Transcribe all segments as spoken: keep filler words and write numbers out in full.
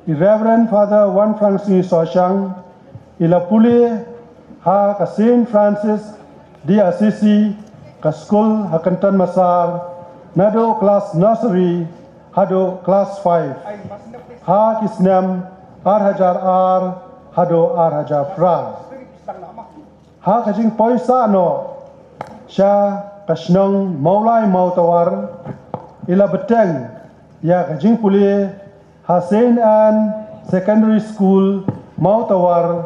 I Reverend Father Wanfrangsngi Soshang, i la pule ha ka Saint Francis de Assisi, ka skul ha Kynton Massar, naduh klas nursery haduh klas five, ha ki snem ar hajar ar haduh ar hajar phra. Ha ka jingpoi sah noh sha ka shnong Mawlai Mawtawar, i la bteng ïa ka jingpule ha Saint Anne Secondary School, Mawtawar,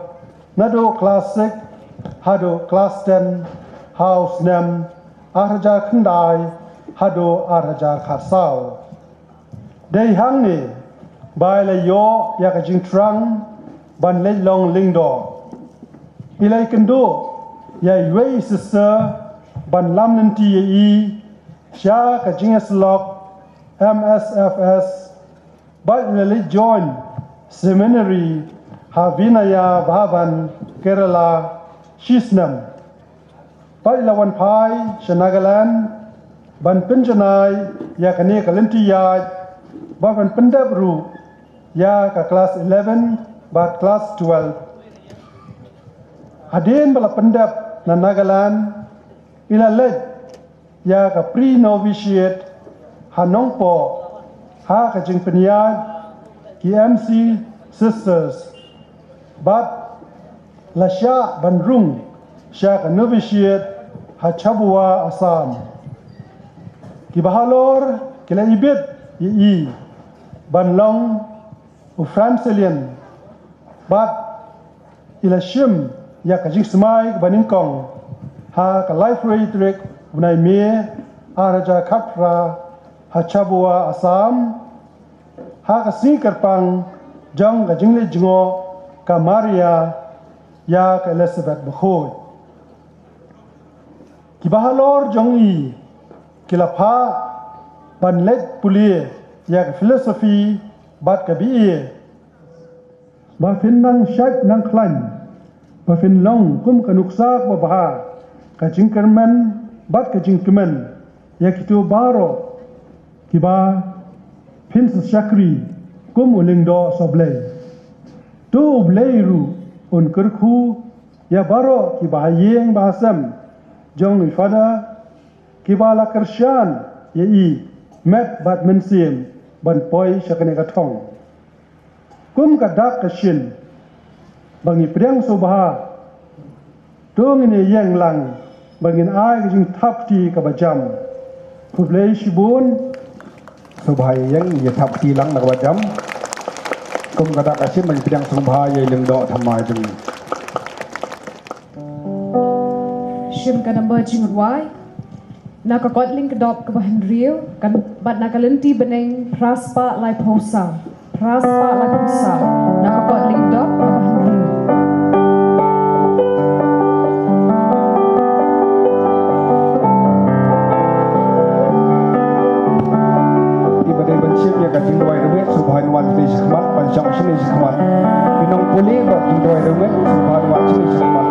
naduh klas six haduh klas ten ha u snem ar hajar khyndai haduh ar hajar khatsaw. Dei hangne ba i la ïoh ïa ka jingthrang ban leit long lyngdoh. I la ïakynduh ïa iwei i sister ban lam lynti ïa i sha ka jingïasyllok M S F S, bad i la leit join seminary ha Vinaya Bhavan, Kerala, shisnem. Bad i la wan phai sha Nagaland ban pynjanai ïa kane ka lynti ïaid, bad ban pyndep ruh ïa ka klas eleven bad klas twelve. Hadien ba la pyndep na Nagaland, i la leit ïa ka pre-novitiate ha Nongpoh ha ka jingpynïaid ki M C Sisters, bad la shah ban rung sha ka novitiate ha Chabua, Assam. Kiba halor ki la ibit ïa i ban long u Franciscan, bad i la shim ïa ka jingsmai kaba nyngkong ha ka laiphew tarik u bnai May ar hajar khatphra ha Chabua, Assam, ha ka sngi kyrpang jong ka jingleit jngoh ka Maria ïa ka Elizabeth Bakhuid. Kiba halor jong i ki la phah ban leit pule ïa ka philosophy bad ka B A, ba phin nang shait nang khlaiñ, ba phin long kum ka nuksa kaba bha, ka jingkyrmen bad ka jingkmen ïa kito baroh kiba phin sa shakri kum u lyngdoh sohblei. To U Blei ruh un kyrkhu ïa baroh kiba ha ïing ba ha sem jong i Father, kiba la kyrshan ïa i met bad mynsiem ban poi sha kane ka thong. Kum ka dak ka shin ba ngi pdiang sngewbha, to ngin ïeng lang ba ngin ai ka jingthap kti kaba jam. Khublei shibun. Sngewbha ïeng, ïa thap kti lang na kaba jam. Kum ka dak ka shin ba ngi pdiang sngewbha ïa i lyngdoh thymmai jong ngi. Shim ka number jingrwai na ka kot lyngkdop kaba hynriew, kan bad na ka lynti bneng phra spah laiphew saw. Phra spah laiphew saw na ka kot lyngkdop kaba hynriew. Iba dei ban shim ïa ka jingrwai rwet, sngewbha wan sha khmat, ban shong sha khmat. Ki nongpule ba jingrwai rwet, sngewbha wan sha khmat.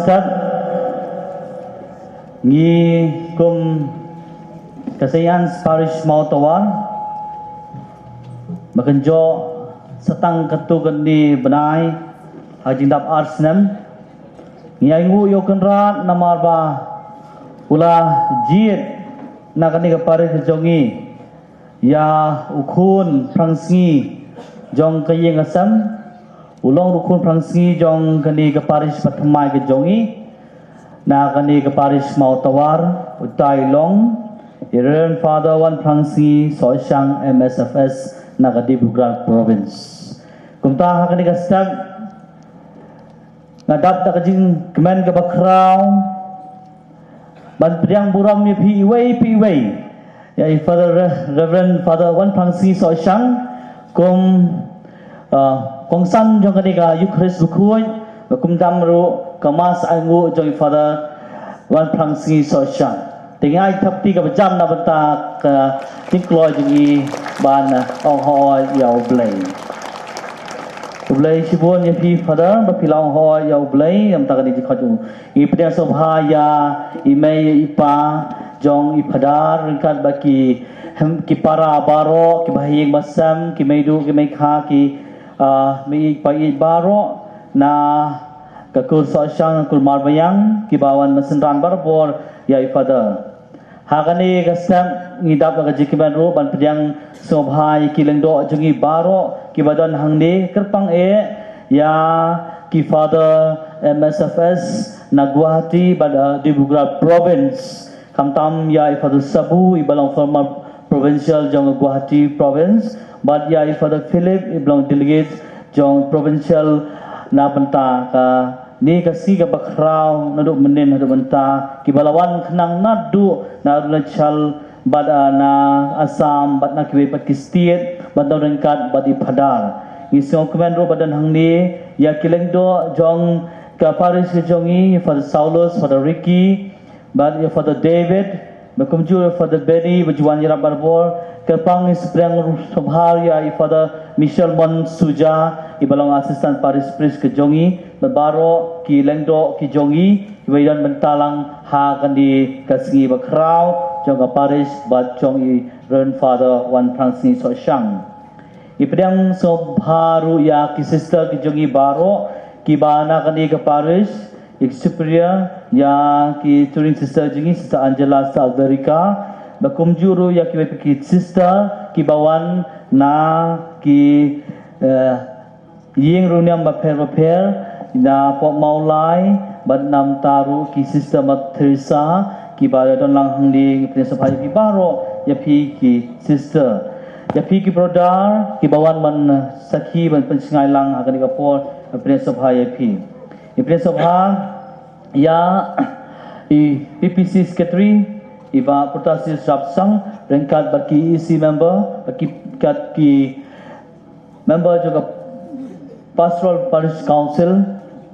Sat ngi kum ka Saint Anne's Parish Mawtawar, ba kan jooh sa tang katto katne bnai ha ka jingdap ar snem. Ngi ainguh ïa u Kynrad namar ba u la jied na kane ka parish ka jong ngi ïa u khun phrangsngi jong ka ïing ka sem, u long u khun phrangsngi jong kane ka parish ba thymmai ka jong ngi, na kane ka parish Mawtawar, utai u long i Reverend Father Wanphrangsngi Sohshang, M S F S, na ka Dibrugarh Province. Kumta ha kane ka step nga dap da ka jingkmen kaba khraw ban pdiang burom ïa phi iwei pa iwei, ïa i Father Re-, Reverend Father Wanphrangsngi Sohshang kum, uh, kongsan jong kane ka Eucharist bakhuid, ba kumjuh ruh ka Mass ainguh jong i Father Wanphrangsngi Sohshang. Te ngi ai thapti kaba jam na bynta ka jingkloi jong ngi ban ong hooid ïa U Blei. U Blei shibun ïa phi Father, ba phi la ong hooid ïa U Blei, ïa mynta ka dei jingkhot jong u. Ngi pdiang sngewbha ïa i mei ïa i pa jong i Father, ryngkat bad ki, hem, ki para baroh, ki bahaïing bahasem, ki meiduh, ki meikha, ki, ah, mei ïeit pa ïeit baroh, na ka kur Sohshang, kur Marbaïang, kiba wan mynsynran barabor ïa i Father. Ha kane ka step ngi dap da ka jingkmen ruh ban pdiang sngewbha ïa ki lyngdoh jong ngi baroh kiba don hangne, kyrpang eh ïa ki Father M S F S na Guwahati bad, uh, Dibrugarh Province. Khamtam ïa i Father Sabu iba long former provincial jong Guwahati Province, bad ïa i Father Philip iba long delegate jong provincial na bynta kane ka sngi kaba khraw naduh mynnin haduh mynta, kiba la wan khnang naduh na Arunachal bad, ah, na Assam bad na kiwei pat ki state, bad don ryngkat bad i Father. Ngi sngewkmen ruh ba don hangne ïa ki lyngdoh jong ka parish ka jong ngi, Father Saulus, Father Ricky, bad ïa Father David, ba kumjuh ïa Father Benny, ba ju wan ïarap barabor. Kyrpang ngi sa pdiang sngewbha ïa i Father Michel Mon Suja, iba long assistant parish priest ka jong ngi, bad baroh ki lyngdoh ki jong ngi kiba don bynta lang ha kane ka sngi ba khraw jong ka parish bad jong i Reverend Father Wanphrangsngi Sohshang. Ngi pdiang sngewbha ruh ïa ki sister ki jong ngi baroh kiba na kane ka parish, ïa ki superior, ïa ki touring sister jong ngi, Sister Angela, Sister Alberica, ba kumjuh ruh ïa kiwei pat ki sister kiba wan na ki, eh, ïing riewniam bapher bapher, na Pop Mawlai bad namar ruh ki Sister Mother Teresa kiba don lang hangne. Ngi pdiang sngewbha ïa phi baroh, ïa phi ki sister, ïa phi ki brother kiba wan ban sakhi ban pynshngaiñ lang ha kane ka por. Ngi pdiang sngewbha ïa phi. Ngi pdiang sngewbha ïa i P P C secretary, i Bah Purtasius Rapsang, ryngkat bad ki E C member, bad ki, bad ki member jong ka Pastoral Parish Council,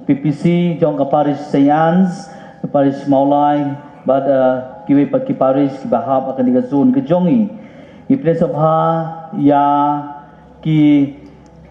P P C, jong ka parish Saint Anne's, ka parish Mawlai, bad, eh, kiwei pat ki parish kiba hap ha kane ka zone ka jong ngi. Ngi pdiang sngewbha ïa ki,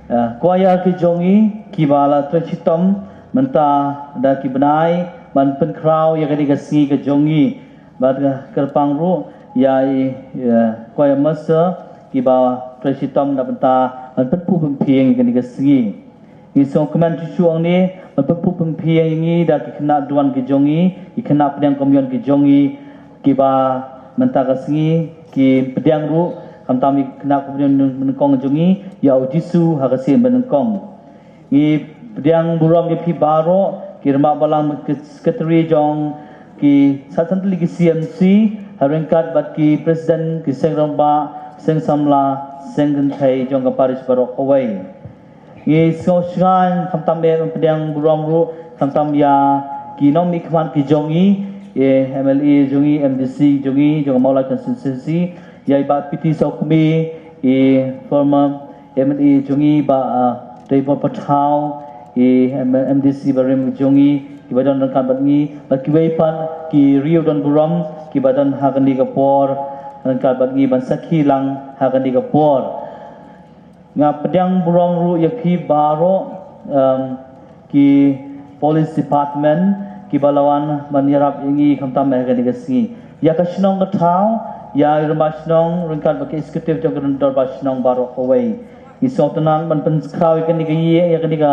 eh, choir ki jong ngi kiba la trei shitom mynta da ki bnai ban pynkhraw ïa kane ka sngi ka jong ngi. Bad, eh, kyrpang ruh ïa i, eh, choir master kiba trei shitom na bynta ban pynphuh pynphieng ïa kane ka sngi. Ngi sngewkmen shuh shuh hangne ban pynphuh pynphieng ïa ngi da ki khynnah duwan ki jong ngi, ki khynnah pdiang komunion ki jong ngi, kiba mynta ka sngi ki pdiang ruh, khamtam ïa ki khynnah komunion nyngkong jong ngi ïa U Jisu ha ka sien banyngkong. Ngi pdiang burom ïa phi baroh, ki rangbah balang, ki secretary jong ki san tylli ki C M C, ha ryngkat bad ki president ki seng rangbah, seng samla, seng kynthei jong ka parish baroh kawei. Ngi sngewsih khamtam eh ban pdiang burom ruh khamtam ïa ki nongmihkhmat ki jong ngi, eh, M L A jong ngi, M D C jong ngi, jong ka Mawlai constituency, ïa i Bah P T Sawkmie, i former M L A jong ngi, Bah, ah, Deibor Pathaw, i M-, M D C barim jong ngi, kiba don ryngkat bad ngi, bad kiwei pat ki riew don burom kiba don ha kane ka por, ryngkat bad ngi ban sakhi lang ha kane ka por. Nga pdiang burom ruh ïa phi baroh, em, ki police department, kiba la wan ban ïarap ïa ngi khamtam ha kane ka sngi. Ïa ka shnong ka thaw, ïa i rangbah shnong ryngkat bad ka executive jong ka dorbar shnong baroh kawei. Ngi sngewtynnat ban pynskhem ïa kane ka ïing, ïa kane ka,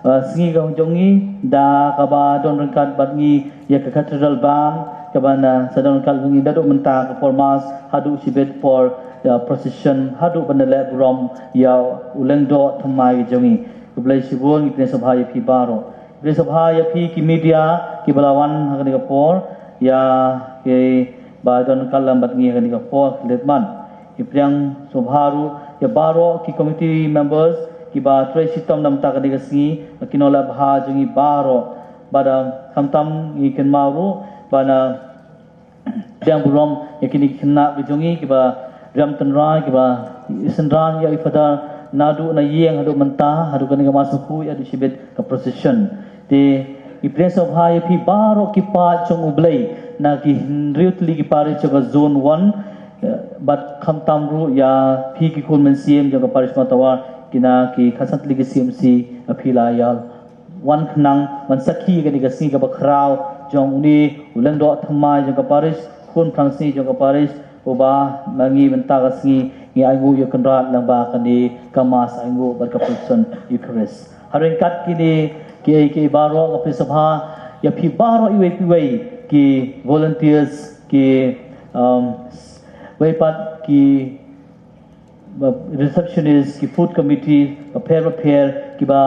uh, sngi ka jong ngi da kaba don ryngkat bad ngi ïa ka cathedral band kaba na sa don ryngkat bad ngi naduh mynta ka por mass haduh shibit por, ïa, procession haduh ban da leh burom ïa u lyngdoh thymmai ka jong ngi. Khublei shibun, ngi pdiang sngewbha ïa phi baroh. Pdiang sngewbha ïa phi ki media kiba la wan ha kane ka por, ïa kiba don ryngkat lem bad ngi ha kane ka por, khublei man. Ngi pdiang sngewbha ruh ïa baroh ki committee members kiba trei shitom na ka bynta kane ka sngi, ki nongleh bha jong ngi baroh. Bad, ah, khamtam ngi kynmaw ruh ba na pdiang burom ïa kine ki khynnah ki jong ngi kiba riam tynrai, kiba synran ïa i Father naduh na ïing haduh mynta, haduh kane ka mass bakhuid, haduh shibit ka procession. Te ngi pdiang sngewbha ïa phi baroh ki paid jong U Blei na ki hynriew tylli ki parish jong ka zone one, eh, bad khamtam ruh ïa phi ki khun mynsiem jong ka parish Mawtawar, kine ki khatsan tylli ki C M C, ïa phi la ïa wan khnang ban sakhi ïa kane ka sngi kaba khraw jong une u lyngdoh thymmai jong ka parish, khun phrangsngi jong ka parish, uba ma ngi mynta ka sngi ngi ainguh ïa u Kynrad lyngba kane ka mass ainguh bad ka procession Eucharist. Ha ryngkat kine kiei kiei baroh, nga pdiang sngewbha ïa phi baroh iwei pa iwei ki volunteers, ki, um, wei pat ki ba receptionist, ki food committee bapher bapher kiba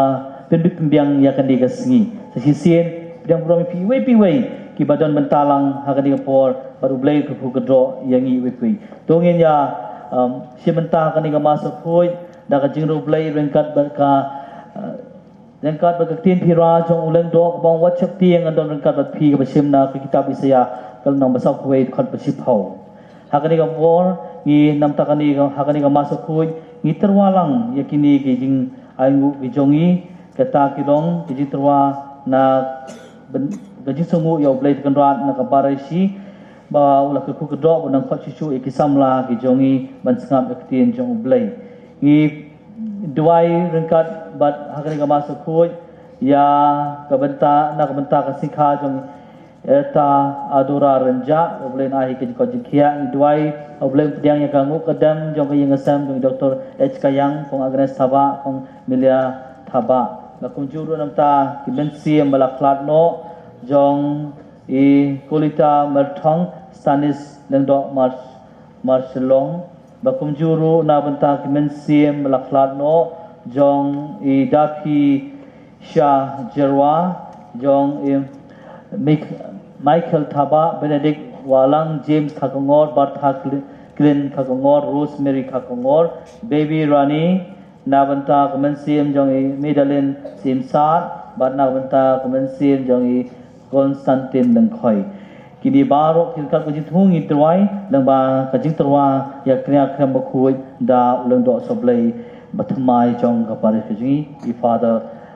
pynbit pynbiang ïa kane ka sngi. Sa shisien pdiang burom ïa phi iwei pa iwei kiba don bynta lang ha kane ka por, bad U Blei u kyrkhu kyrdoh ïa ngi iwei pa iwei. To ngin ïa, um, shim bynta ha kane ka mass bakhuid da ka jingriewblei ryngkat bad ka, uh, ryngkat bad ka ktien phi ra jong u lyngdoh kaba ong wat sheptieng ngan don ryngkat bad phi, kaba shim na ka kitab Isaïah ka lynnong ba saw kawei dkhot ba shiphew. Ha kane ka por ngi na ka bynta kane ka, ha kane ka mass bakhuid ngi tyrwa lang ïa kine ki jingainguh ki jong ngi, kata ki long ki jingtyrwa na byn-, ka jingsngewnguh ïa U Blei Kynrad na ka bar Asia ba u la kyrkhu kyrdoh ban nang khot shuh shuh ïa ki samla ki jong ngi ban sngap ïa ka ktien jong U Blei. Ngi duwai ryngkat bad ha kane ka mass bakhuid ïa ka bynta, na ka bynta ka sngi kha jong Elder Adora Rynjah, U Blei un ai ka jingkoit jingkhiah. Ngi duwai U Blei un pdiang ïa ka nguh ka dem jong ka ïing ka sem jong i Doktor H Kaiang, Kong Agnes Thabah, Kong Milia Thabah. Bad kumjuh ruh na ka bynta ki mynsiem ba la khlad noh jong i Kolita Myrthong, Stanis Lyngdoh Mar-, Marshallong, bad kumjuh ruh na ka bynta ki mynsiem ba la khlad noh jong i Dapi Shah Jyrwa, jong i Mik-, Michael Thabah, Benedict Wahlang, James Khakongor, Bertha Cl-, Clin Khakongor, Rosemary Khakongor, Baby Rani, na ka bynta ka mynsiem jong i Medalin Simsat, bad na ka bynta ka mynsiem jong i Constantine Lyngkhoi. Kine baroh ki ryngkat ka jingthmu ngi tyrwa lyngba ka jingtyrwa ïa ka kynja khriam bakhuid da u lyngdoh sohblei bathymmai jong ka parish ka jong ngi, i Father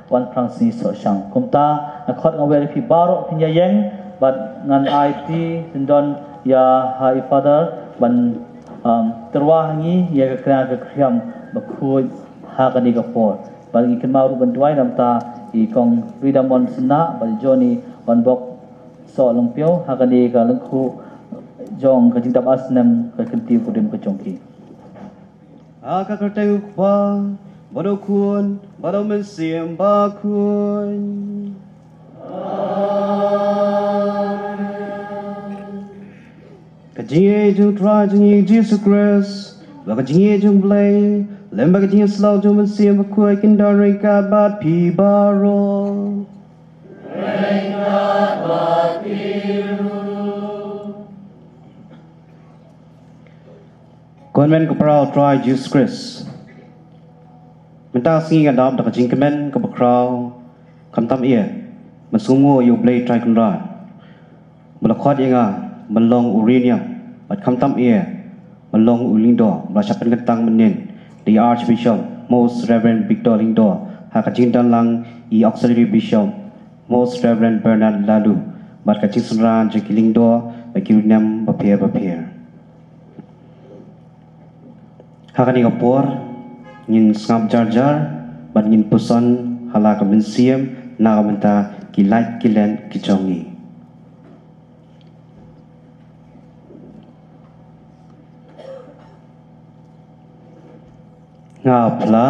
Wanphrangsngi Sohshang. Kumta nga khot nga wer ïa phi baroh phin ïa ïeng bad ngan aiti syndon ïa ha i Father ban, um, tyrwa ha ngi ïa ka kynja ka khriam bakhuid ha kane ka por. Bad ngi kynmaw ruh ban duwai na ka bynta i Kong Ridamon Synnah bad i Johnny Wanbok Sohlyngpio ha kane ka lyngkhuh jong ka jingdap ar snem ka kynti ka rim ka jong ki. Ha ka kyrteng u Kpa, bad u Khun, bad u Mynsiem Bakhuid. Ka jingïeit jong u Trai jong ngi Jisu Khrist, bad ka jingïeit jong u Blei, lem bad ka jingïasyllok jong u Mynsiem Bakhuid kin don ryngkat bad phi baroh. Khublei ko para u Trai Jisu Khrist. Mynta ka sngi nga dap da ka jingkmen kaba khraw, khamtam ïa, ban sngewnguh ïa u Blei Trai Kynrad ba la khot ïa nga ban long u riewniam, bad khamtam ïa, ban long u lyngdoh ba la shah pynkyntang mynnin da i Archbishop Most Reverend Victor Lyngdoh, ha ka jingdon lang i Auxiliary Bishop Most Reverend Bernard Laloo, bad ka jingsynran jong ki lyngdoh bad ki riewniam bapher bapher. Ha kane ka por ngin sngap jar jar bad ngin puson ha la ka mynsiem na ka bynta ki lait ki let ki jong ngi. Nga phla.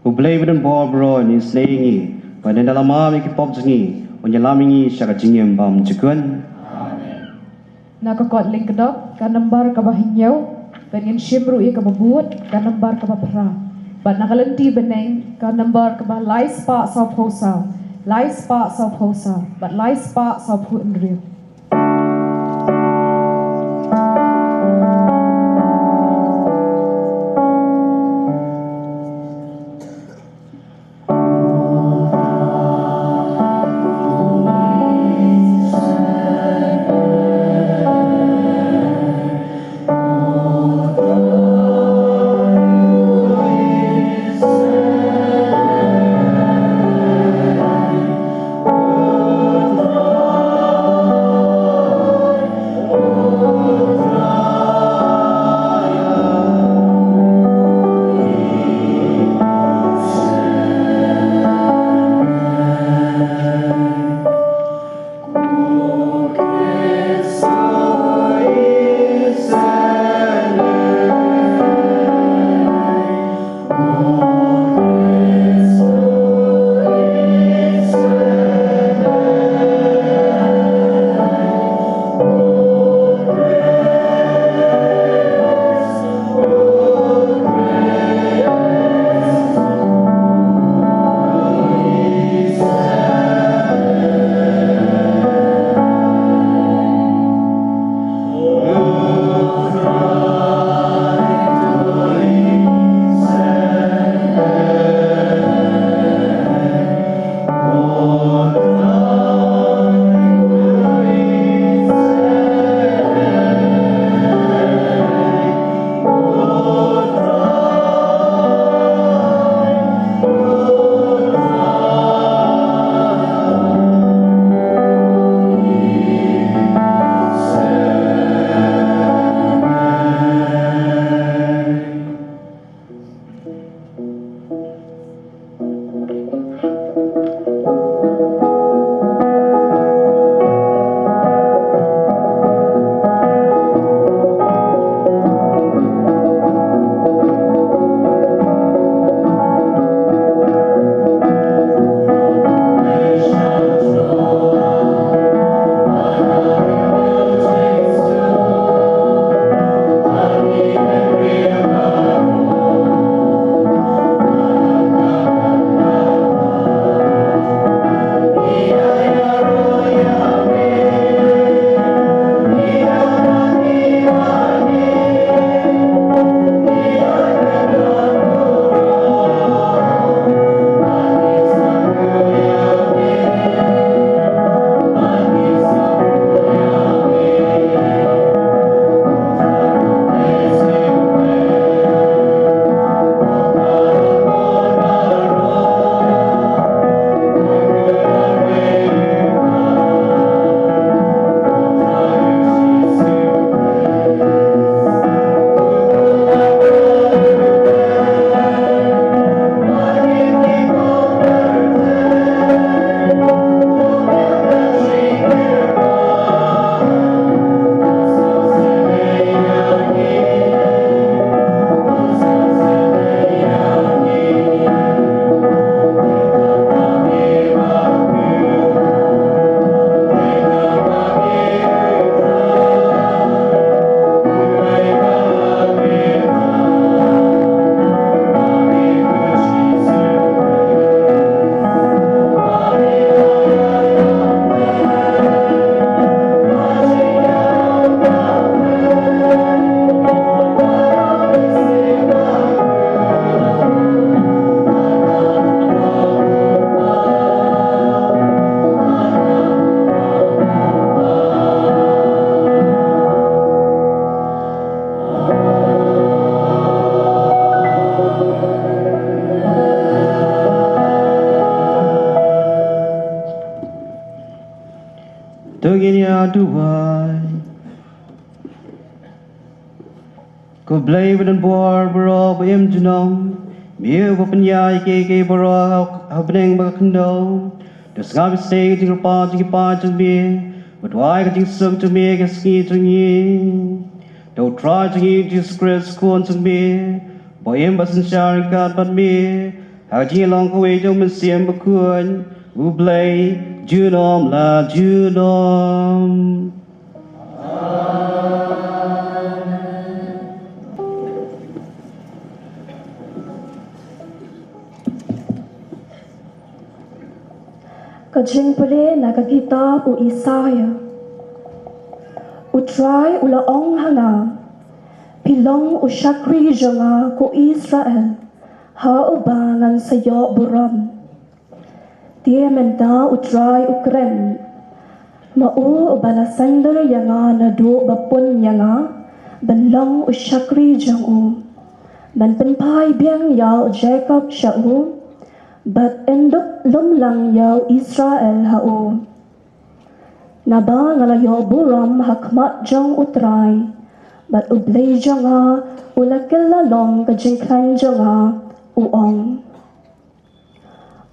U Blei ba don bor baroh un isynei ïa ngi, bad ynda la map ïa ki pop jong ngi un ïalam ïa ngi sha ka jingim bymjukut. Na ka kot lyngkdop, ka nombar kaba hynñiew, bad ngin shim ruh ïa kaba bud, ka nombar kaba phra. Bad na ka lynti bneng, ka nombar kaba lai spah sawphew saw, lai spah sawphew saw, bad lai spah sawphew hynriew. Ko Blei ba don bor baroh ba im junom, me uba pynïaid ïa kiei kiei baroh ha, ha bneng bad ha khyndew. To sngap ïa ka jingkyrpad jong ki paid jong me, bad wai ka jingsuk jong me ha ki sngi jong ngi. To U Trai jong ngi Jisu Khrist Khun jong me, ba im bad synshar ryngkat bad me ha ka jinglong kawei jong U Mynsiem Bakhuid, U Blei junom la junom. Ka jingpule na ka kitab u Isaïah. U Trai u la ong ha nga, phi long u shakri jong nga ko Israel, ha uba ngan sa ïoh burom. Te mynta U Trai u kren, ma u uba la saiñdur ïa nga naduh ba pun ïa nga, ban long u shakri jong u, ban pynphai biang ïa u Jakob sha u, bad yn dup lum lang ïa u Israel ha u. Naba nga la ïoh burom ha khmat jong U Trai, bad U Blei jong nga u la kylla long ka jingkhlaiñ jong nga, u ong.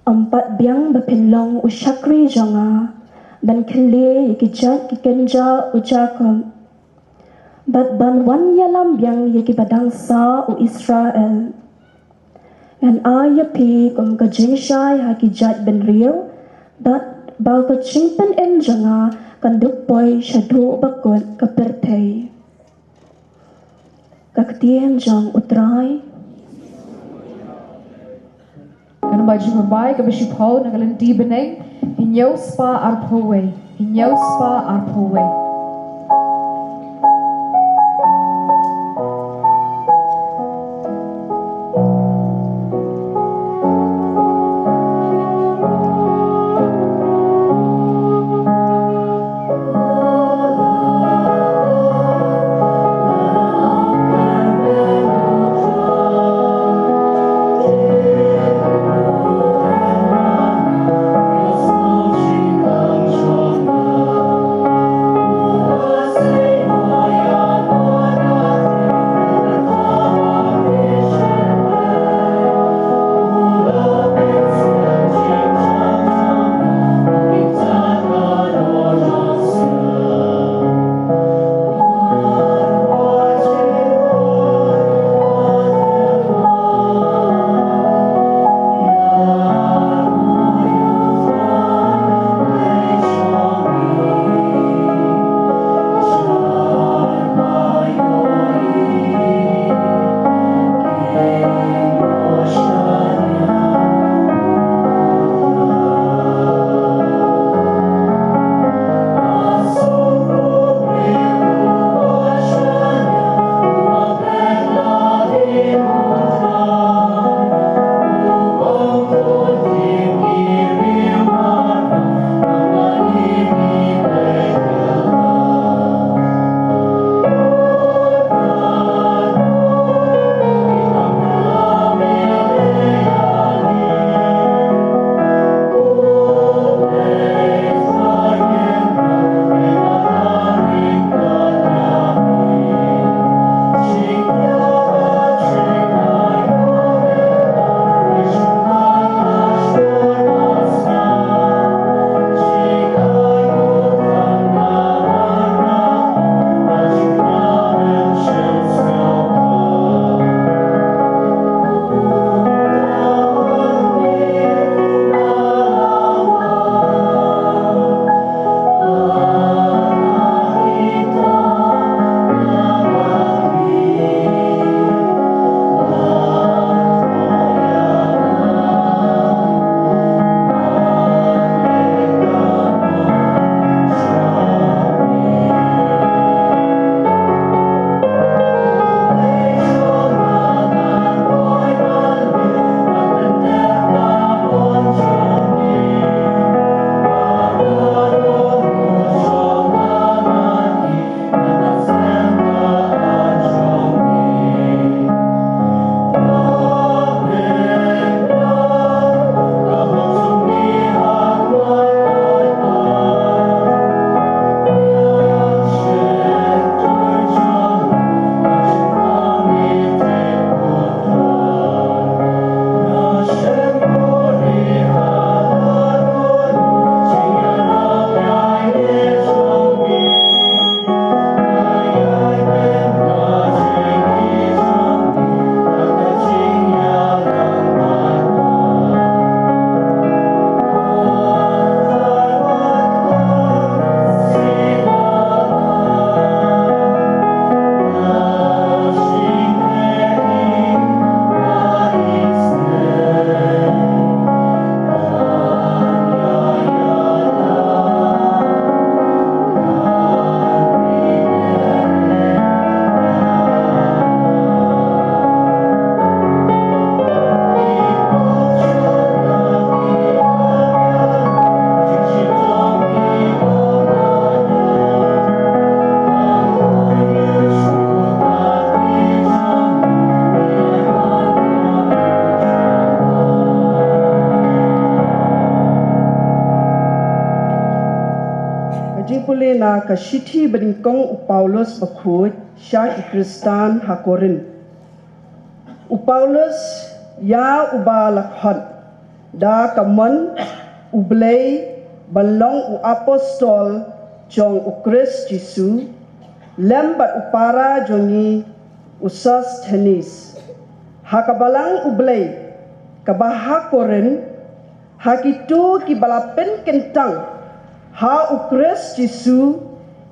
Ym pat biang ba phin long u shakri jong nga, ban khyllei ïa ki jait ki kynja u Jakob, bad ban wan ïalam biang ïa kiba dang sah u Israel. Ngan ai ïa phi kum ka jingshai ha ki jait bynriew, bad ba ka jingpynim jong nga kan dup poi shaduh ba kut ka pyrthei. Ka ktien jong U Trai. Ka namba jingmyrwai kaba shiphew na ka lynti bneng, hynñiew spah arphew wei, hynñiew spah arphew wei. Ka shithi banyngkong u Paulus bakhuid sha ki Khristan ha Korinth. U Paulus, ïa uba la khot da ka mon U Blei ban long u apostol jong U Khrist Jisu, lem bad u para jong ngi u Sosthenes, ha ka balang U Blei kaba ha Korinth, ha kito kiba la pynkyntang ha U Khrist Jisu,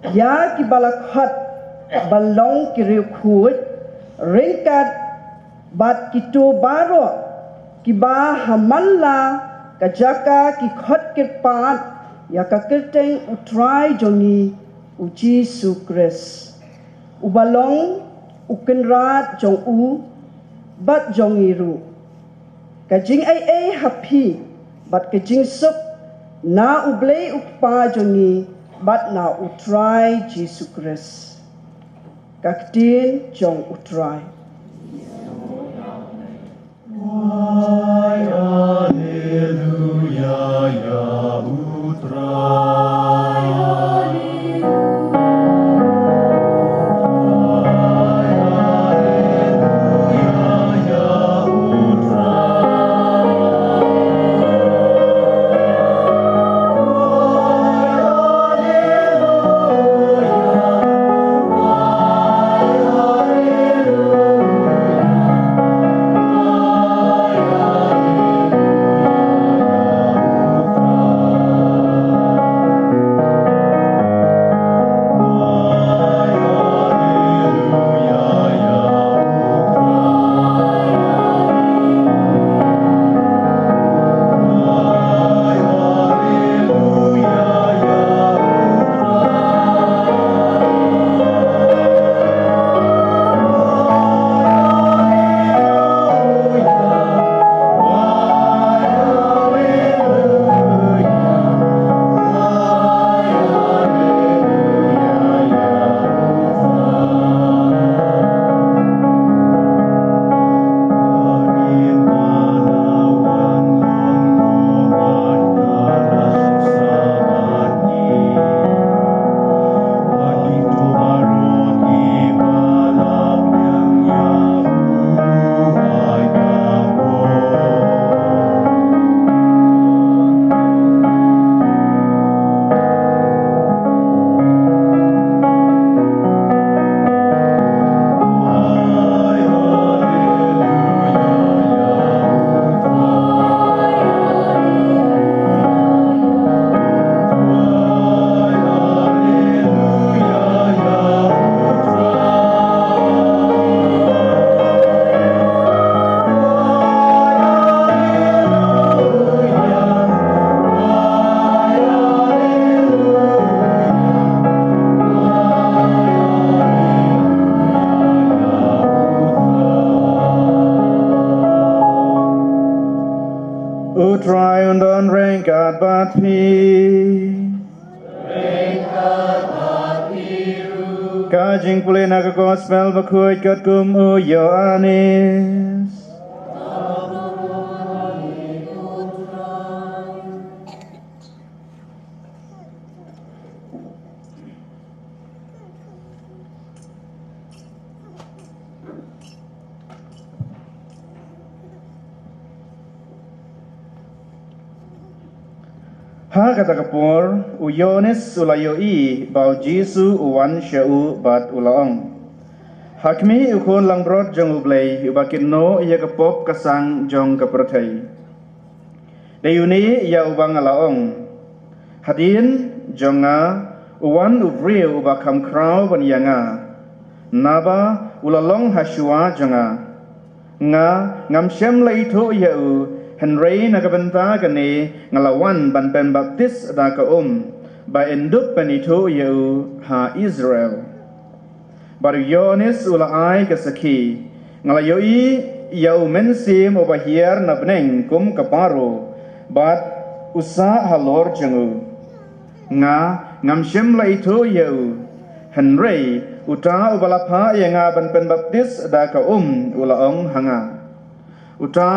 ïa kiba la khot ban long ki riewkhuid, ryngkat bad kito baroh kiba ha man la ka jaka ki khot kyrpad ïa ka kyrteng U Trai jong ngi U Jisu Khrist, uba long U Kynrad jong u bad jong ngi ruh. Ka jingaiei ha phi bad ka jingsuk na U Blei U Kpa jong ngi bad na U Trai Jisu Khrist. Ka ktien jong U Trai. U Trai un don ryngkat bad phi. Ka jingpule na ka Gospel bakhuid katkum u Ïoannis. Ha kata ka por, u Ïoannis u la ïohi ba u Jisu u wan sha u bad u la ong, "Ha khmih, u Khun langbrot jong U Blei, uba kynnoh ïa ka pop ka sang jong ka pyrthei. Dei une ïa uba nga la ong, 'Hadien jong nga u wan u briew uba kham khraw ban ïa nga, naba u la long ha shuwa jong nga.' Nga ngam shym la ithuh ïa u, hynrei na ka bynta kane nga la wan ban pynbaptis da ka um, ba yn dup pynithuh ïa u ha Israel." Bad u Ïoannis u la ai ka sakhi, "Nga la ïohi ïa u Mynsiem uba hiar na bneng kum ka paro, bad u sah halor jong u. Nga ngam shym la ithuh ïa u, hynrei uta uba la phah ïa nga ban pynbaptis da ka um u la ong ha nga, 'Uta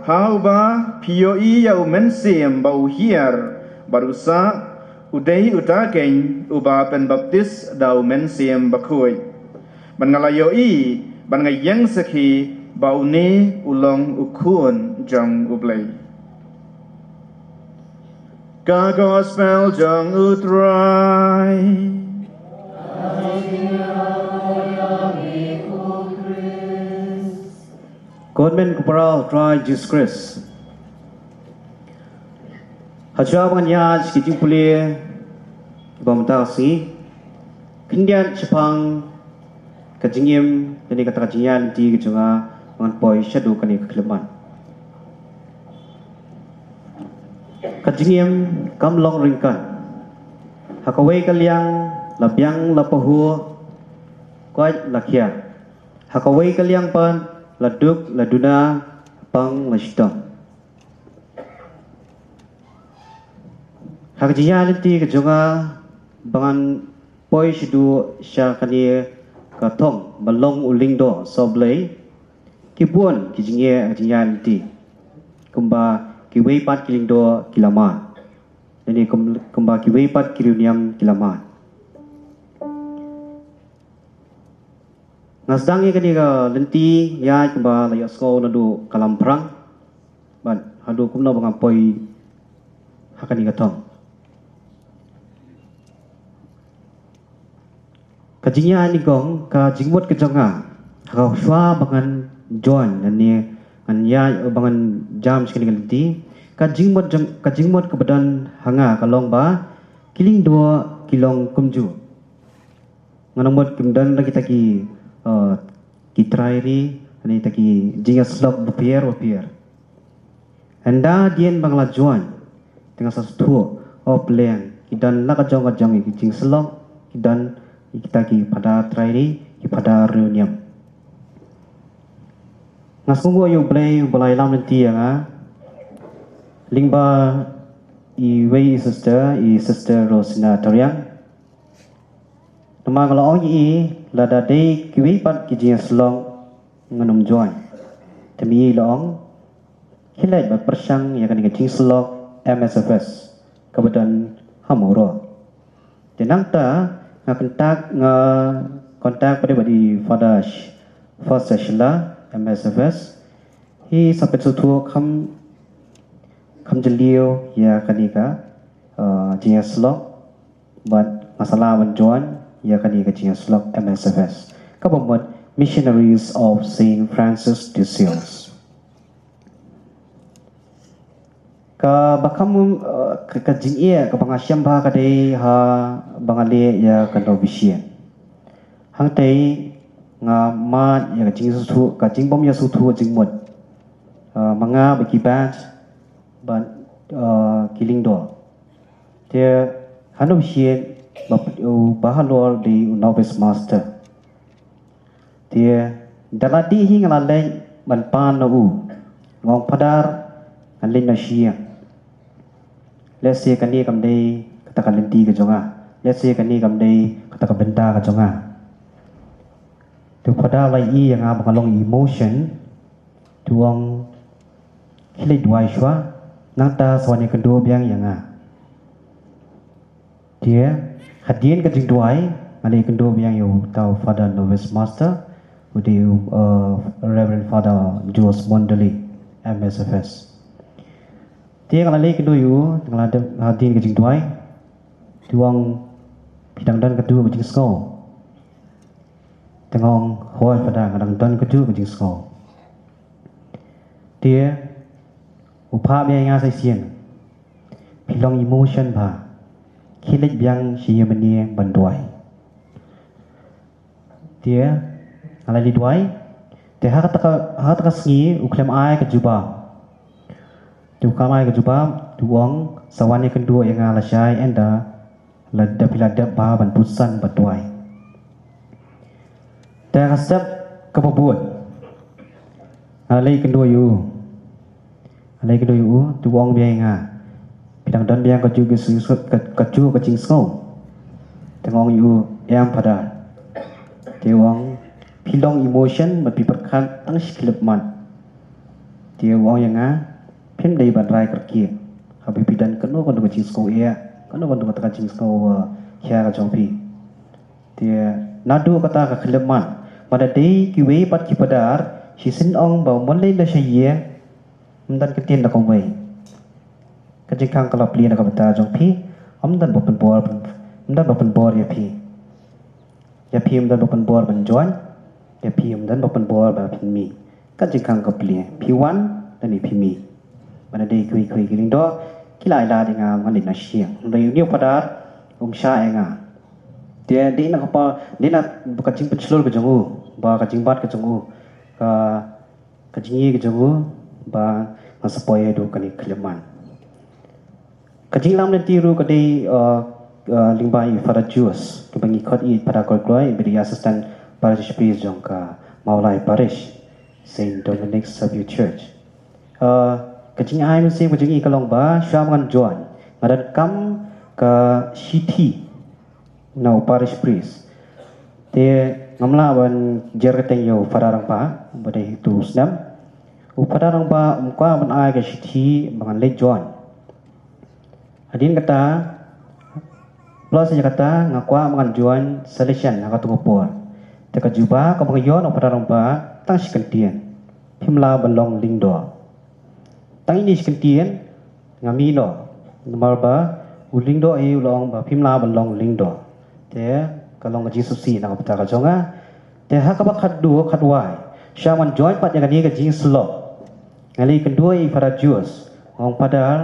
ha uba phi ïohi ïa u Mynsiem ba u hiar bad u sah, U dei uta keiñ uba pynbaptis da u Mynsiem Bakhuid. Bad nga la ïohi, bad nga ïeng sakhi, ba une u long u Khun jong U Blei. Ka Gospel jong U Trai. Ka Ktien Kynrad U Trai Jisu Khrist. Hashwa ba ngan ïaid ki jingpule ba mynta ka sngi, khyndiat shaphang ka jingim, lane kata ka jingïaid lynti ka jong nga, ba ngan poi shaduh kane ka khyllipmat. Ka jingim kam long ryngkat. Ha kawei ka liang la biang la pahuh, koit la khiah. Ha kawei ka liang pat la duk la duna, pang la shitom. Ha ka jingïaid lynti ka jong nga, ba ngan poi shaduh sha kane ka thong ba long u lyngdoh sohblei, ki bun ki jingeh ha ka jingïaid lynti. Kumba kiwei pat ki lyngdoh ki la mad, lane kum, kumba kiwei pat ki riewniam ki la mad. Nga sdang ïa kane ka lynti ïaid kumba la ïohsngew naduh ka lamphrang, bad haduh kumno ba nga poi ha kane ka thong. Ka jingïaid nyngkong, ka jingmut ka jong nga, ha ka shuwa ba ngan join, lane ngan ïaid, ba ngan jam sha kane ka lynti, ka jingmut jong, ka jingmut kaba don ha nga ka long ba ki lyngdoh ki long kumjuh. Ngan ong mut kim don la kita ki, uh, ki trai ri, lane kita ki jingïasyllok bapher bapher. Hynda dien ba nga la join, te nga sa sngewthuh, oh pleng, ki don la ka jong ka jong ki jingsyllok, ki don kita ki phadar trai ri, ki phadar riewniam. Nga sngewnguh ïa U Blei uba la ïalam lynti ïa nga lyngba iwei i sister, i Sister Rosina Tariang. Namar nga la ong ïa i, lada dei kiwei pat ki jingïasyllok, ngan ym join. Te ma i la ong, khie leit bad pyrshang ïa kane ka jingïasyllok M S F S, kaba don ha Mawroh. Te nangta nga contact, nga contact bad i, bad i Father Sh-, Father Shila, M S F S. Hi sa pynsngewthuh kham, kham jylliew ïa kane ka, uh, jingïasyllok. Bad nga sa lah ban join ïa kane ka jingïasyllok M S F S, kaba mut Missionaries of Saint Francis de Sales. Kaba kham, eh, ka, ka jingeh kaba nga shem bha ka dei haba nga leh ïa ka novitiate. Hangtei nga mad ïa ka jingsngewthuh, ka jingbym ïasngewthuh jingmut, eh, ma nga bad ki batch, bad, eh, ki lyngdoh. Te ha novitiate, ba, uba halor dei u novice master. Te da la dih hi nga la leit ban pan na u. Nga ong, Phadar, ngan leit noh sha ïing. Lehse kane kam dei kata ka lynti ka jong nga. Lehse kane kam dei kata ka bynta ka jong nga. Te u Phadar u la ïohi ïa nga ba nga long emotion. Te u ong, khie leit duwai shuwa, nangta sa wan ïakynduh biang ïa nga. Te hadien ka jingduwai, nga la ïakynduh biang ïa uta u Father Novice Master, u dei u, uh, Reverend Father Jules Mondoli, M S F S. Te nga la ïakynduh ïa u, nga la dep, hadien ka jingduwai, te u ong, phi dang don kajuh ka jingsngew? Te nga ong, hooid Father, nga dang don kajuh ka jingsngew. Te u phah biang ïa nga sa shisien. Phi long emotion bha. Khie leit biang sha ïingmane ban duwai. Te nga la leit duwai. Te ha kata ka, ha kata ka sngi u khlem ai ka jubab. Te u khlem ai ka jubab, te u ong, sa wan ïakynduh ïa nga lashai, ynda lada phi la dep bha ban pyrshang ban duwai. Te ha ka step kaba bud, nga la leit kynduh ïa u. Nga la leit kynduh ïa u, te u ong biang ïa nga, phi dang don biang kajuh ka jingsngew, ka, kajuh ka jingsngew? Te nga ong ïa u, em Phadar. Te u ong, phi long emotion, bad phi pyrkhat tang shi khyllipmat. Te u ong ïa nga, phim dei ban rai kyrkieh. Haba phi don kano kano ka jingsngew eh, Kano ban dum kata ka jingsngew, uh, khia ka jong phi. Te naduh kata ka khyllipmat, ba da dei kiwei pat ki padar, shisien ong ba mon leit noh sha ïing, ym don kyntien da kumwei. Ka jingkhang ka la plie na ka bynta jong phi, ym don ba pynbor, ym don ba pynbor ïa phi. Ïa phi ym don ba pynbor ban join, ïa phi ym don ba pynbor ba phin mih. Ka jingkhang ka plie, phi wan, lane phi mih. Ba da dei kiwei kiwei ki lyngdoh, ki la ïa lad ïa nga ban leit noh sha ïing. Hynrei une u padar, um shah ïa nga. Te dei na ka pa, dei na ka jingpynshlur ka jong u, ba ka jingbat ka jong u, ka, ka jingïeit ka jong u, ba nga sa poi haduh kane ka khyllipmat. Ka jingïalam lynti ruh ka dei, uh, uh, lyngba i Father Jules, kaba ngi khot ïa i Father Kloi Kloi, iba dei assistant parish priest jong ka Mawlai Parish, Saint Dominic Saviour Church. Uh, ka jingai mynsiem ka jong i ka long ba, shuwa ba ngan join, nga donkam ka shithi na u parish priest. Te ngam lah ban jer kyrteng ïa u Father Rangbah, ba dei uto u snem. U Father Rangbah um kwah ban ai ka shithi ba ngan leit join. Hadien kata, plus ïa kata, nga kwah ba ngan join Salesian ha kato ka por. Te ka jubab kaba nga ïoh na u Father Rangbah, tang shi kyntien. Phim lah ban long lyngdoh. Tang ine shi kyntien, nga mih noh. Namar ba u lyngdoh hi u la ong ba phim lah ban long lyngdoh. Te ka long ka jingsngewsih na ka bynta ka jong nga. Te ha kaba khatduh khatwai, shuwa ba ngan join pat ïa kane ka jingsyllok, nga leit kynduh ïa i Father Jules, nga ong, Father,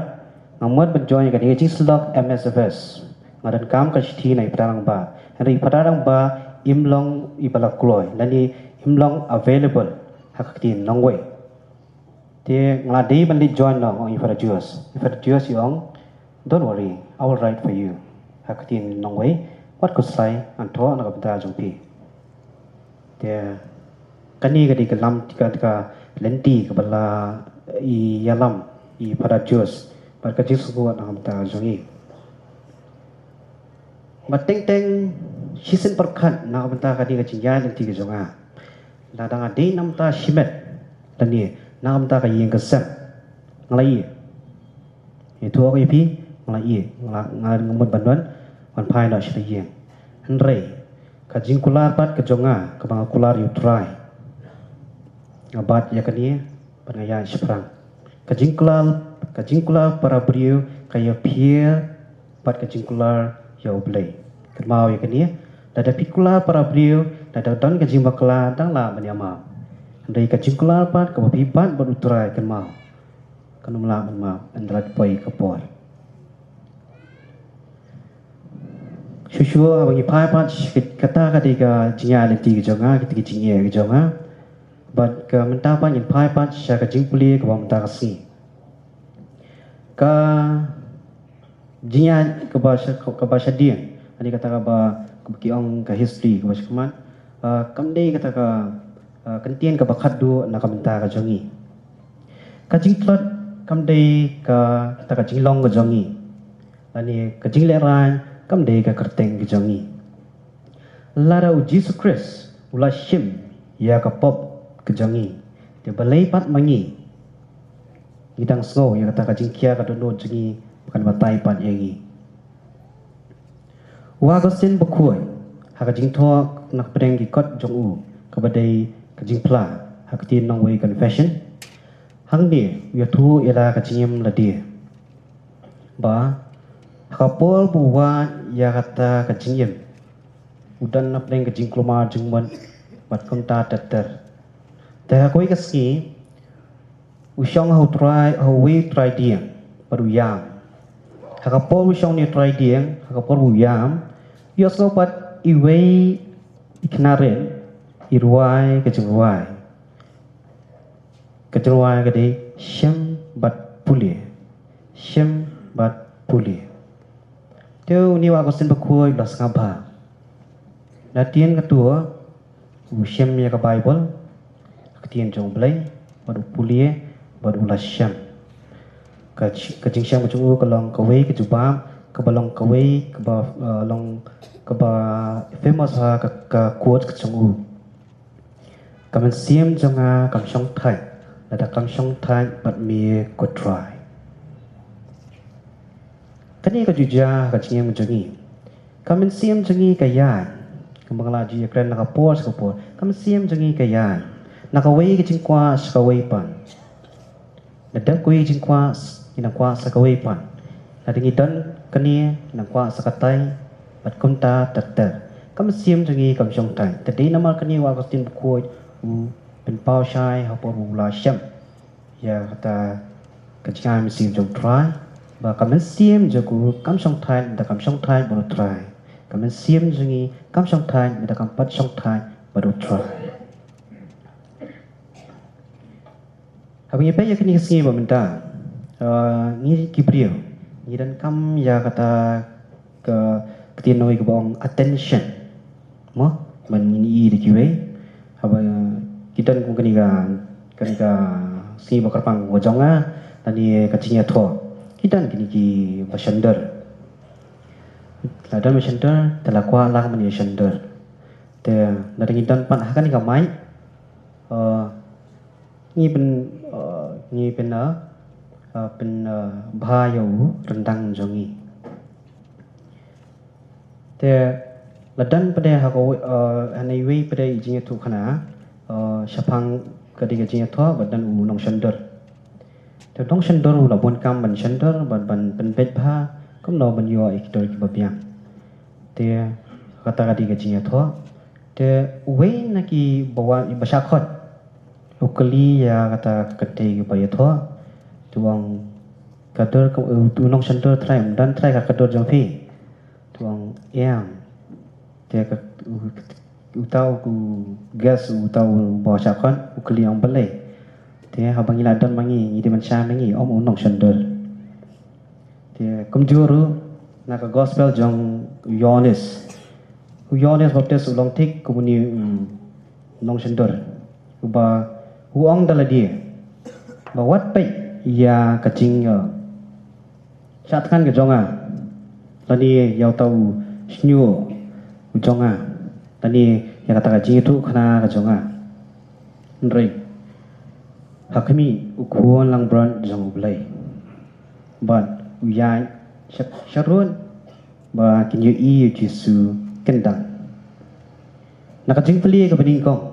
nga mut ban join ïa kane ka jingsyllok M S F S. Nga donkam ka shithi na i Father Rangbah. Hynrei i Father Rangbah im long iba la kloi, lane im long available ha ka ktien nongwei. Te nga la dei ban leit join noh, ong i Father Jules. I Father Jules i ong, "Don't worry, I will write for you." Ha ka ktien nongwei, "Wat khuslai, ngan thoh na ka bynta jong phi." Te kane ka dei ka lam, ka, ka lynti kaba la ïalam i Father Jules bad ka jingsngew na ka bynta jong i. Bad teng teng shisien pyrkhat na ka bynta kane ka jingïaid lynti ka jong nga. Lada nga dei na ka bynta shimet lane na ka bynta ka ïing ka sem, nga la ïeh. Ïathuh ïa phi, nga la ïeh, nga la, nga la mut ban wan, ban phai noh sha la ïing. Hynrei ka jingkular pat ka jong nga, kaba nga kular ïa u Trai, nga bat ïa kane bad nga ïaid shaphrang. Ka jingkular, ka jingkular para briew ka ïapher bad ka jingkular ïa U Blei. Kynmaw ïa kane, lada phi kular para briew, lada don ka jingbakla, dang lah ban ïa map. Hynrei ka jingkular pat kaba phi bat bad U Trai, kynmaw, kan ym lah ban map hynda la poi ka por. Shuh shuh haba ngi phai pat, kata ka dei ka jingïaid lynti ka jong nga, kata ka jingïaid ka jong nga. Bad ka mynta pat ngin phai pat sha ka jingpule kaba mynta ka sngi. Ka jingïaid kaba sha, kaba shadien, ani kata kaba, kaba ki ong ka history kaba shakhmat, ah, kam dei kata ka, ah, kyntien kaba khatduh na ka bynta ka jong ngi. Ka jingtlot kam dei ka, kata ka jinglong ka jong ngi, lane ka jinglehrain kam dei ka kyrteng ka jong ngi. Lada U Jisu Khrist u la shim ïa ka pop ka jong ngi, te balei pat ma ngi, ngi dang sngew ïa kata ka jingkhia ka dohnud jong ngi ba kan batai pat ïa ngi? U Augustine Bakhuid, ha ka jingthoh na ka pdeng ki kot jong u, kaba dei ka jingphla, ha ka ktien nongwei confession, hangne u ïathuh ïa la ka jingim lade, ba ha ka por ba u wad ïa kata ka jingim, u don na pdeng ka jingkulmar jingmut bad kumta ter ter. Te ha kawei ka sngi u shong ha u trai, ha uwei u trai dieng bad u ïam. Ha ka por u shong ne u trai dieng, ha ka por u ïam, u ïohsngew pat iwei i khynnah rit i rwai ka jingrwai. Ka jingrwai ka dei shem bad pule, shem bad pule. Te une u Augustine Bakhuid u la sngap bha. Nadien kato u shem ïa ka Baibl, ka ktien jong U Blei, bad u pule, bad u la shem. Ka, ka jingshem ka jong u ka long kawei ka jubab kaba long kawei kaba, uh, long kaba famous ha ka, ka quote ka jong u. Ka mynsiem jong nga kam shong thait lada kam shong thait bad me ko Trai. Kane ka ju jia ka jingim jong ngi. Ka mynsiem jong ngi ka ïaid. Kumba nga la ju ïakren na ka por sha ka por. Ka mynsiem jong ngi ka ïaid. Na kawei ka jingkwah sha kawei pat. Lada kawei ka jingkwah, ngi nang kwah sha kawei pat. Lada ngi don kane, ngi nang kwah sha katai. Bad kumta ter ter. Ka mynsiem jong ngi kam shong thait. Te dei namar kane u Augustine Bakhuid u pynpaw shai ha por u la shem ïa kata ka jingïaid mynsiem jong U Trai, ba ka mynsiem jong u kam shong thait, da kam shong thait bad U Trai. Ka mynsiem jong ngi kam shong thait, da kam pat shong thait bad U Trai. Haba ngi peit ïa kane ka sngi ba mynta, eh, ngi ki briew ngi donkam ïa kata ka ktien Nongwei kaba ong attention. Mo, ban ngin ïohi da kiwei. Haba ki don kum kane ka, kane ka sngi ba kyrpang ba jong nga, lane ka jingïathoh. Ki don kine kiba shon dur. La don ba shon dur, te la kwah lang ban ïa shon dur. Te lada ngi don pat ha kane ka mic, eh, ngi pyn, eh, ngi pyn, eh, eh, pyn, eh, bha ïa u ryndang jong ngi. Te la don pat de ha ka, eh, ha iwei pat de i jingïathuhkhana, eh, shaphang ka dei ka jingïathoh, ba don u nongshon dur. Te u nongshon dur u la bun kam ban shon dur, ban, ban pynbeit bha kumno ban ïoh ïa ki dur kiba biang. Te kata ka dei ka jingïathoh. Te uwei na kiba wan, ba shah khot, u kylli ïa kata ka kynthei kaba ïathoh. Te u ong, ka dur ka, u, u nongshon dur trai, um don trai ka, ka dur jong phi? Te u ong, em. Te ka, u, uta u guest, uta uba shah khot, u kylli, ong, balei? Te haba ngi la don ma ngi, ngi dei ban shai ma ngi, ym u nongshon dur. Te kumjuh ruh na ka gospel jong u Ïoannis. U Ïoannis Baptist u long thik kum une u nongshon dur. Uba u ong da lade ba wat peit ïa ka jing, eh, shah thngan ka jong nga, lane ïa uta u shñiuh u jong nga, lane ïa kata ka jingïathuhkhana ka jong nga. Hynrei ha khmih u khun langbrot jong U Blei. Bad u ïaid sha, sharud ba kin ïohi ïa U Jisu kyndang. Na ka jingplie kaba nyngkong,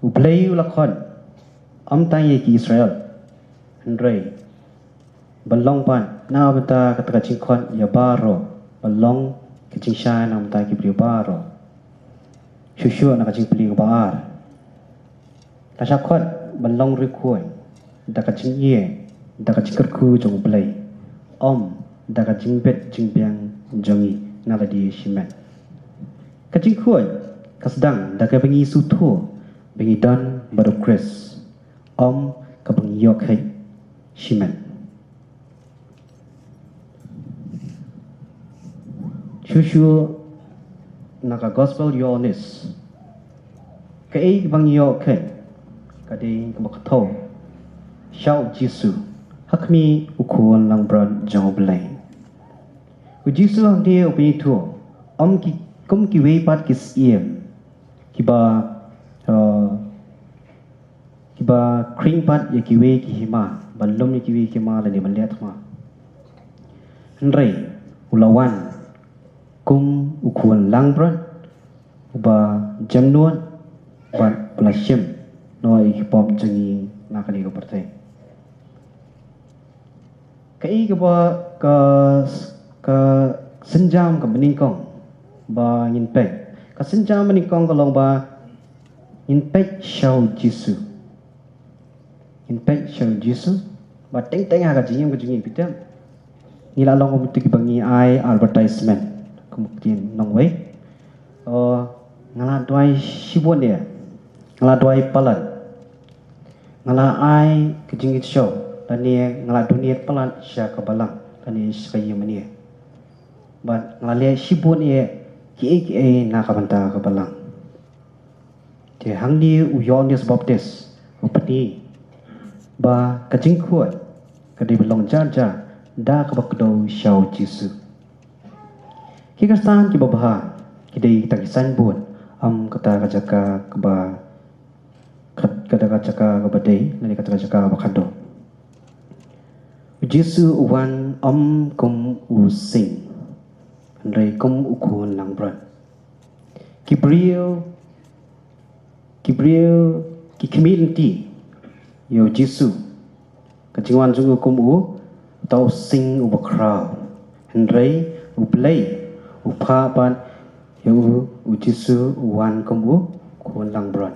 U Blei u la khot ym tang ïa ki Israel, hynrei ba long pat na ka bynta kata ka jingkhot ïa baroh, ba long ka jingshai na ka bynta ki briew baroh. Shuh shuh na ka jingplie kaba ar. La shah khot ban long riewkhuid da ka jingïeit, da ka jingkyrkhu jong U Blei, ym da ka jingbit jingbiang jong ngi na lade shimet. Ka jingkhuid ka sdang da kaba ngi sngewthuh ba ngi don bad U Khrist, ym kaba ngi ïoh kheit shimet. Shuh shuh na ka gospel Ïoannis, kaei kaba ngi ïoh kheit ka dei kaba ka thew sha U Jisu, ha khmih u khun langbrot jong U Blei. U Jisu hangne u pynithuh, ym ki, kum kiwei pat ki syiem kiba, eh, kiba khring pat ïa kiwei ki hima, ban lum ïa kiwei ki hima lane ban leh thma. Hynrei u la wan kum u khun langbrot uba jemnud bad ba la shim noh ïa ki pop jong ngi na kane ka pyrthei. Kaei kaba ka, ka sienjam kaba nyngkong ba ngin peit? Ka sienjam ba nyngkong ka long ba ngin peit sha U Jisu. Ngin peit sha U Jisu. Ba teng teng ha ka jingim ka jong ngi, phi tip, ngi la long kum kito kiba ngi ai advertisement, kum ka ktien Nongwei. Oh, nga la duwai shibun ïa, nga la duwai palat, nga la ai ka jingïeit sha, lane nga la donate palat sha ka balang lane sha ka ïing mane. Bad nga la leh shibun ïa kiei kiei na ka bynta ka balang. Te hangne u Ïoannis Baptist u pyni ba ka jingkhuid ka dei ban long jar jar da kaba kdew sha U Jisu. Ki Khristan kiba bha ki dei tang ki signboard, ym kata ka jaka kaba, kat-, kata ka jaka kaba dei, lane kata ka jaka kaba khadduh. U Jisu u wan Ym kum u sing, hynrei kum u khun langbrot. Ki briew, ki briew, ki khmih lynti ïa u Jisu. Ka jingwan jong u kum u, uta u sing uba khraw. Hynrei u Blei u phah pat ïa u, u Jisu u wan kum u khun langbrot.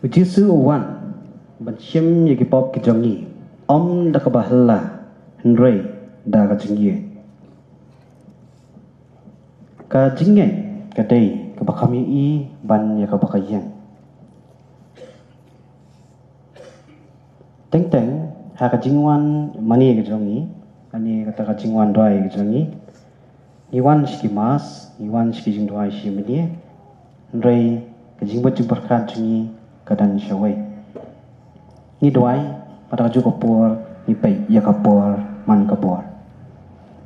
U Jisu u wan ban shim ïa ki pop ki jong ngi, ym da kaba hla, hynrei da ka jingngeit. Ka jingngeit ka dei kaba kham ïohi ban ïa kaba ka ïeng. Teng teng ha ka jingwan mane ka jong ngi, kane kata ka jingwan duwai ka jong ngi, ngi wan sha ki mass, ngi wan sha ki jingduwai shi mane, hynrei ka jingmut jingpyrkhat jong ngi ka don shawei. Ngi duwai bad ha kajuh ka por ngi peit ïa ka por man ka por.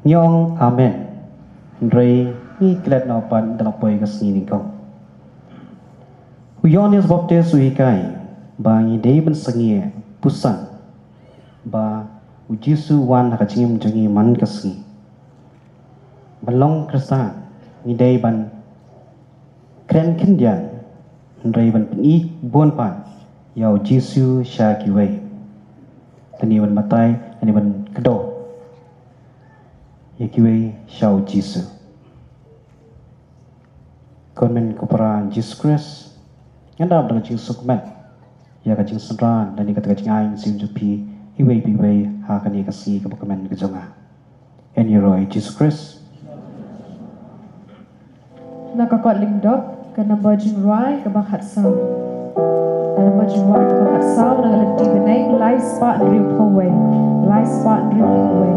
Ngi ong amen, hynrei ngi klet noh pat da la poi ka sngi nyngkong. U Ïoannis Baptist u hikai ba ngi dei ban sangeh bunsien ba u Jisu u wan ha ka jingim jong ngi man ka sngi. Ban long Khristan ngi dei ban kren khyndiat, hynrei ban pyni bun pat ïa u Jisu sha kiwei. Lane ban batai, lane ban kdew ïa kiwei sha u Jisu. Ko hynmen ko para Jisu Khrist, ngan dap da ka jingsuk met ïa ka jingsynran lane kata ka jingai mynsiem jong phi iwei pa iwei ha kane ka sngi kaba kmen ka jong nga. Yn ïaroh ïa u Jisu Khrist. Na ka kot Lyngdoh, ka nombor jingrwai kaba khatsaw. Ka nombor jingrwai kaba khatsaw, na ka lynti bneng lai spah hynriewphew wei. Lai spah hynriewphew wei.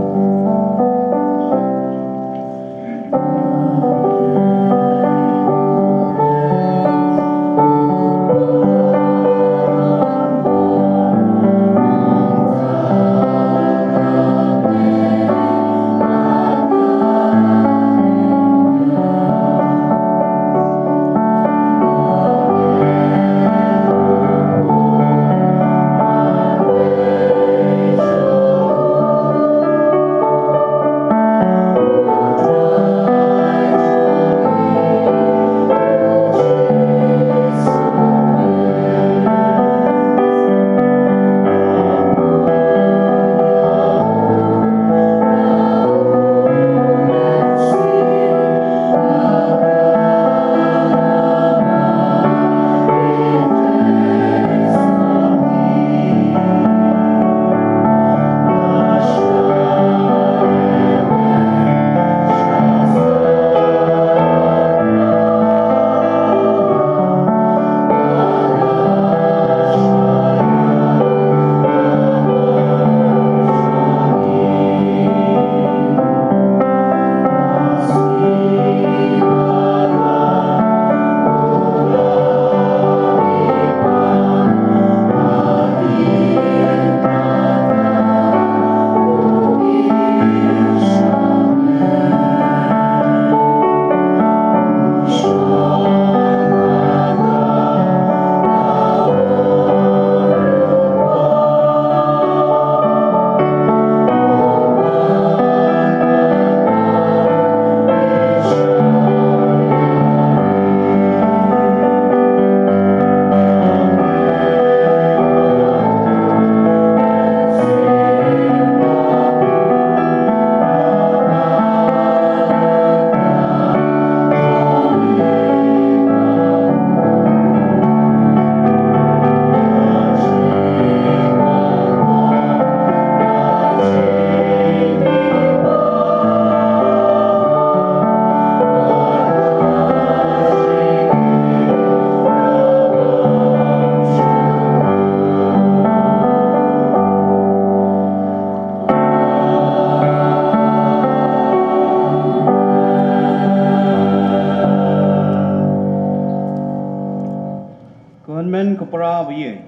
Ko hynmen ko para ba ïeit,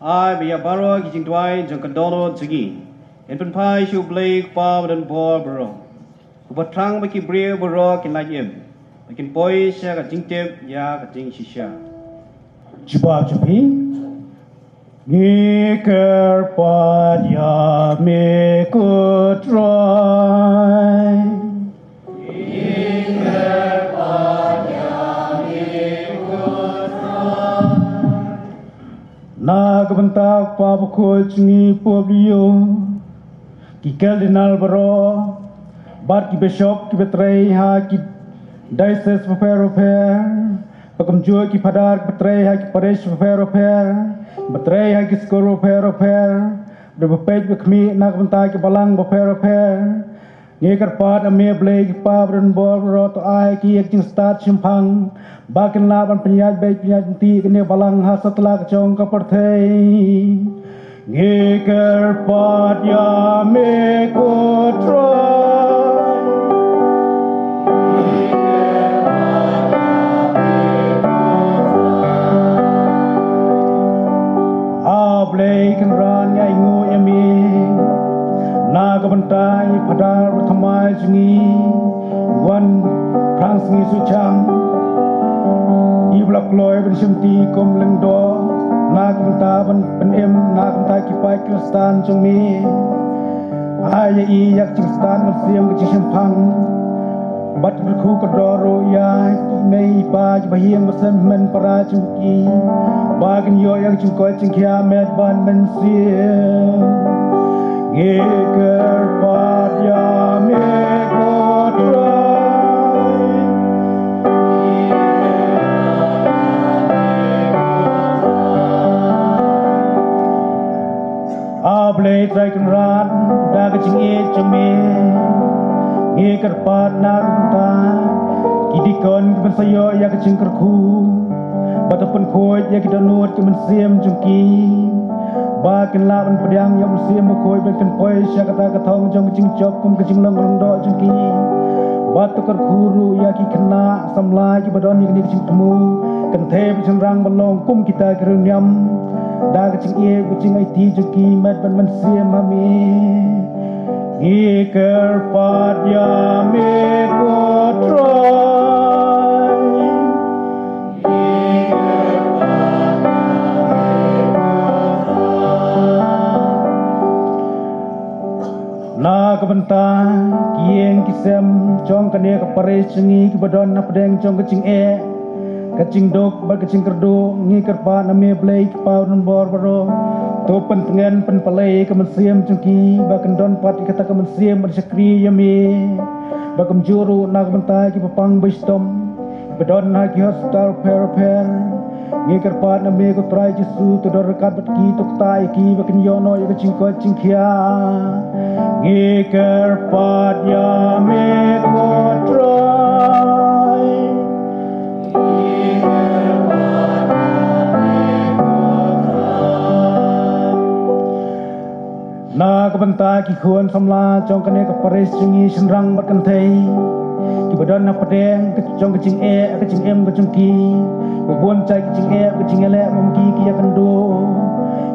ai ba ïa baroh ki jingduwai jong ka dohnud jong ngi yn pynphai sha U Blei Kpa ba don bor baroh, uba thrang ba ki briew baroh kin lait im, ba kin poi sha ka jingtip ïa ka jingshisha. Jubab jong phi. Ngi kyrpad ïa me ko Trai. Na ka bynta u Kpa bakhuid jong ngi Pope Leo, ki Cardinal baroh, bad ki Bishop kiba trei ha ki diocese bapher bapher, ba kumjuh ki Phadar kiba trei ha ki parish bapher bapher, ba trei ha ki skul bapher bapher, bad ba peit ba khmih na ka bynta ki balang bapher bapher. Ngi kyrpad ïa me Blei ki Kpa badonbor baroh, to ai ïa ki ïa ka jingstad shemphang, ba kin lah ban pynïaid beit pynïaid lynti ïa kane ka balang ha satlak jong ka pyrthei. Ngi kyrpad ïa me ko Trai. A Blei Kynrad, ngi ainguh ïa me na ka bynta i Phadar bathymmai jong ngi Wanphrang Sngi Suchang, iba la kloi ban shimti kum lyngdoh na ka bynta ban pynim na ka bynta ki paid Khristan jong me. Ai ïa i ïa ka jingstad mynsiem ka jingshemphang, bad kyrkhu kordor ruh ïa i mei i pa, kiba ïeng ba sem hynmen para jong ki, ba kin ïoh ïa ka jingkoit jingkhiah met bad mynsiem. Ngi kyrpad ïa me ko Trai. A Blei Trai Kynrad, da ka jingïeit jong me, ngi kyrpad na ka bynta ki deacon kiba sa ïoh ïa ka jingkyrkhu, bad to pynkhuid ïa ki dohnud ki mynsiem jong ki, ba kin lah ban pdiang ïa u Mynsiem Bakhuid ban pynpoi sha kata ka thong jong ka jingjop kum ka jinglong lyngdoh jong ki. Bad to kyrkhu ruh ïa ki khynnah samla kiba don ïa kane ka jingthmu, kynthei bad shynrang ban long kum kita ki riewniam, da ka jingïeit ka jingaiti jong ki met bad mynsiem ha me. Ngi kyrpad ïa me ko Trai. Na ka bynta ki ïing ki sem jong kane ka parish jong ngi kiba don hapdeng jong ka jingeh, ka jingduk bad ka jingkyrduh, ngi kyrpad na me Blei Kpa badonbor baroh, to pyntngen pynpalei ka mynsiem jong ki, ba kin don pat ïa kata ka mynsiem ban shakri ïa me. Ba kumjuh ruh na ka bynta kiba pang ba shitom, ba don ha ki hospital bapher bapher, ngi kyrpad na me ko Trai Jisu, to don ryngkat bad ki, to ktah ïa ki ba kin ïoh noh ïa ka jingkoit jingkhiah. Ngi kyrpad ïa me ko Trai. Na ka bynta ki khun samla jong kane ka parish jong ngi shynrang bad kynthei, kiba don hapdeng ka jong ka jingeh ka jingim ka jong ki, ba bun jait ka jingeh ka jingïaleh ba ym ki ki ïakynduh,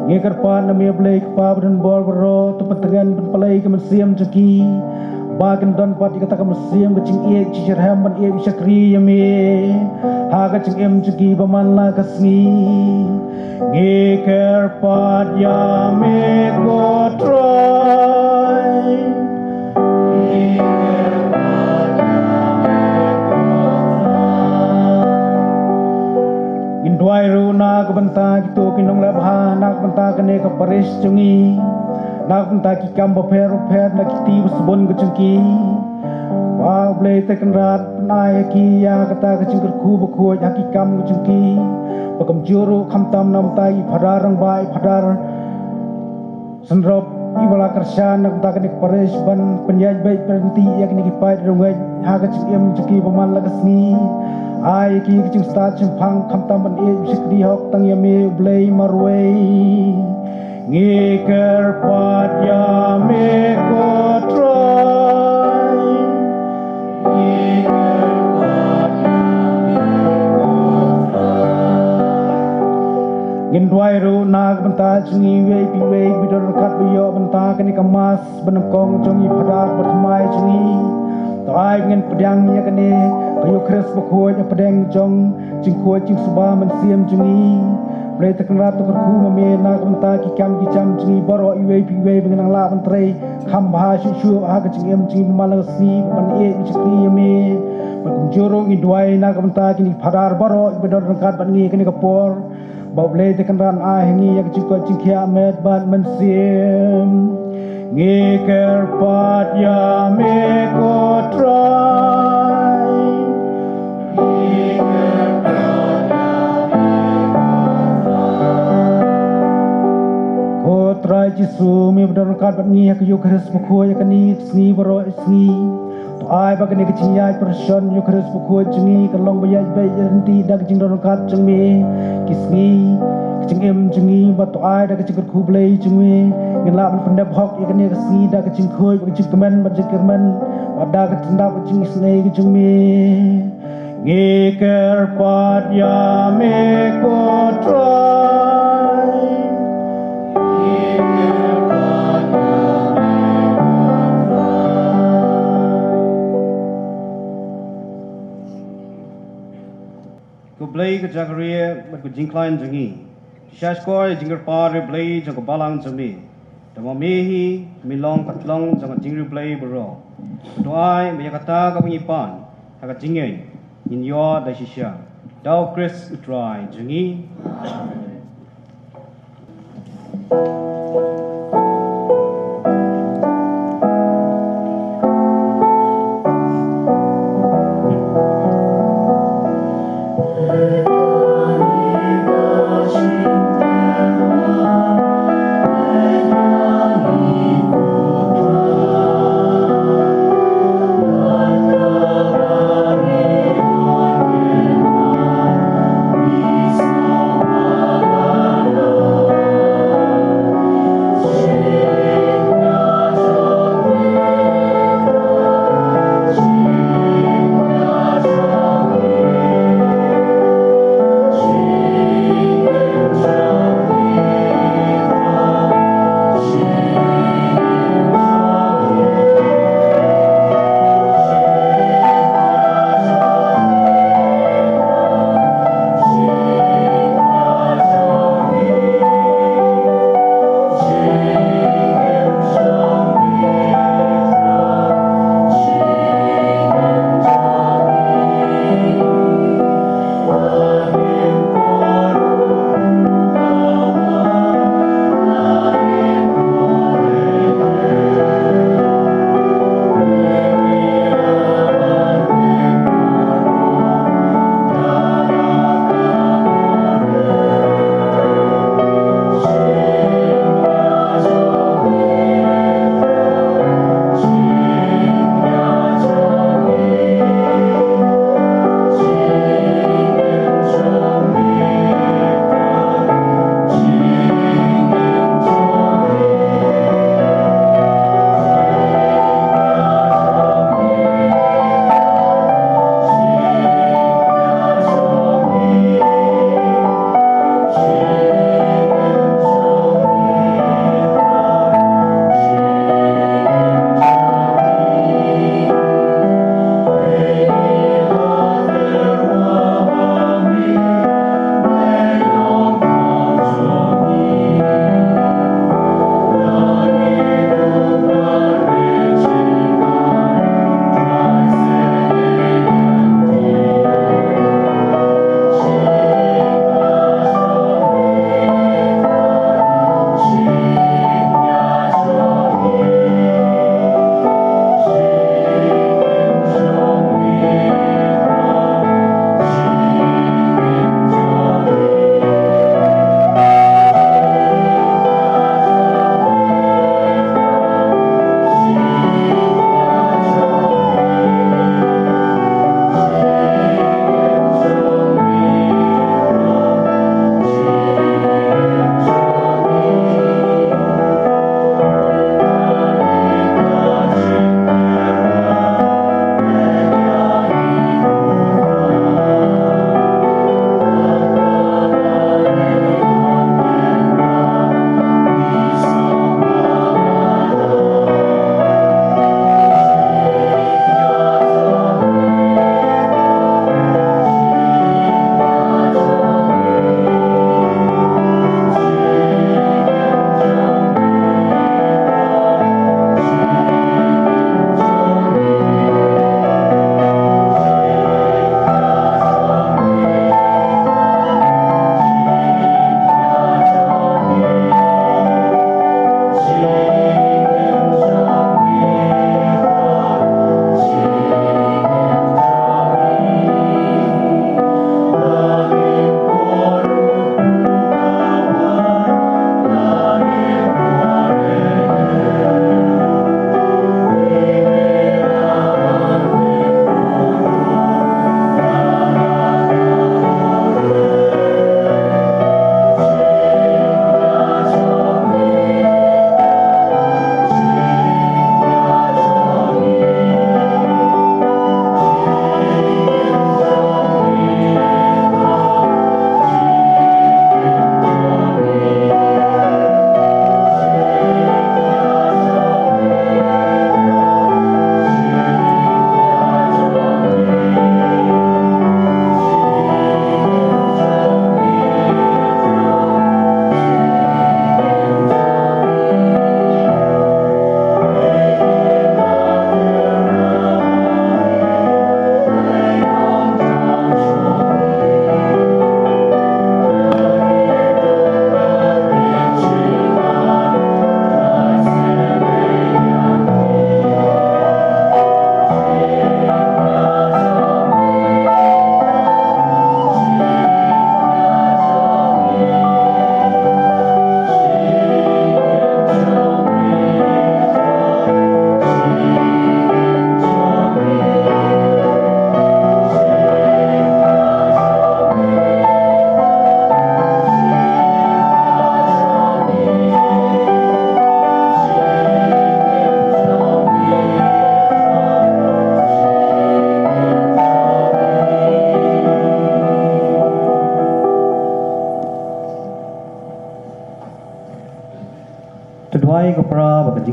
ngi kyrpad na me Blei Kpa badonbor baroh, to pyntngen pynpalei ka mynsiem jong ki, ba kin don pat ïa kata ka mynsiem ka jingïeit jingshitrhem ban ïeit shakri ïa me ha ka jingim jong ki ba man la ka sngi. Ngi kyrpad ïa me ko Trai. Ngin duwai ruh na ka bynta kito ki nongleh bha na ka bynta kane ka parish jong ngi, na ka bynta ki kam bapher bapher na ki kti basbun ka jong ki. Ba U Blei Trai Kynrad pynai ïa ki ïa kata ka jingkyrkhu bakhuid ha ki kam ka jong ki. Ba kumjuh ruh khamtam na ka bynta i Phadar Rangbah, i Phadar Synrop, iba la kyrshan na ka bynta kane ka parish ban pynïaid beit pynrynti ïa kine ki paid riewngeit ha ka jingim jong ki ba man la ka sngi. Ai ïa ki ka jingstad shemphang khamtam ban ïeit shakri hok tang ïa me U Blei marwei. Ngi kyrpad ïa me ko Trai. Ngin duwai ruh na ka bynta jong ngi iwei pa iwei ba don ryngkat ba ïoh bynta kane ka Mass ba nyngkong jong i Phadar bathymmai jong ngi. To ai ba ngin pdiang ïa kane ka Eukharist bakhuid hapdeng jong jingkhuid jingsuba mynsiem jong ngi. Blei te Kynrad, to kyrkhu ma me na ka bynta ki kam ki jam jong ngi baroh iwei pa iwei, ba ngin nang lah ban trei kham bha shuh shuh ha ka jingim jong ngi ba man la ka sngi, ban ïeit ban shakri ïa me. Bad kumjuh ruh ngi duwai na ka bynta kine ki phadar baroh kiba don ryngkat bad ngi ha kane ka por, ba U Blei te Kynrad un ai ha ngi ïa ka jingkoit jingkhiah met bad mynsiem. Ngi kyrpad ïa me ko Trai. Ko Trai Jisu, me ba don ryngkat bad ngi ha ka Eukharist bakhuid ha kane ka sngi baroh sngi, to ai ba kane ka jingïaid pyrshon Eukharist bakhuid jong ngi kan long ba ïaid beit ïaid ryntih da ka jingdon ryngkat jong me ki sngi ka jingim jong ngi, bad to ai da ka jingkyrkhu Blei jong me ngin lah ban pyndep hok ïa kane ka sngi da ka jingkhuid bad ka jingkmen bad jingkyrmen, bad da ka jingdap ka jingisynei ka jong me. Ngi kyrpad ïa me ko Trai. Ngi kyrpad ïa me ko Trai. Ko Blei ka jaka rieh bad ka jingkhlaiñ jong ngi, sha shkor ïa ka jingkyrpad ïa U Blei jong ka balang jong me. Te ma me hi me long ka tlong jong ka jingriewblei baroh. To ai ba ïa kata kaba ngi pan ha ka jingngeit ngin ïoh da shisha. Da U Khrist U Trai jong ngi. Amen.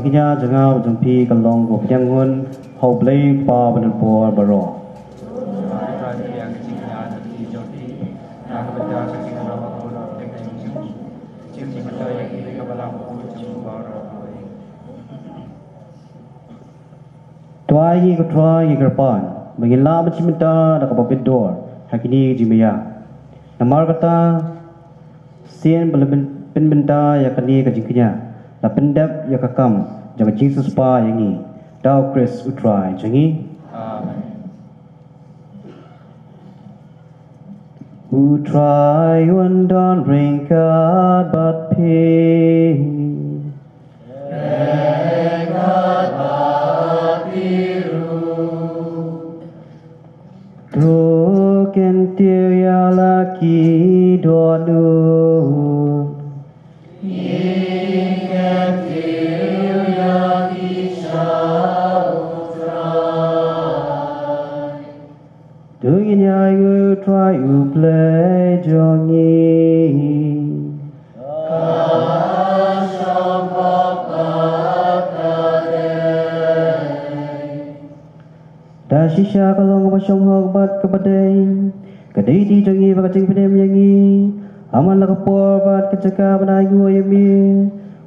Ïa jong nga bad jong phi ka long kaba pdiang hun ha U Blei Kpa Bandonbor baroh. To ai ïa ngi ko Trai, ngi kyrpad ba ngin lah ban shim bynta da kaba bit dor ha kine ki jingmaïa. Namar kata, sien ba la pyn-, pynbynta ïa kane ka jingkñia, la pyndep ïa ka kam jong ka jingsiewspah ïa ngi da U Khrist U Trai jong ngi. Amen. U Trai un don ryngkat bad phi. To kyntiew ïa la ki dohnud. To ngin ïa ainguh ïa U Trai U Blei jong ngi. Da shisha ka long kaba shong hok bad kaba dei, ka dei ti jong ngi bad ka jingpynim ïa ngi ha man la ka por bad ka jaka ban ainguh ïa me,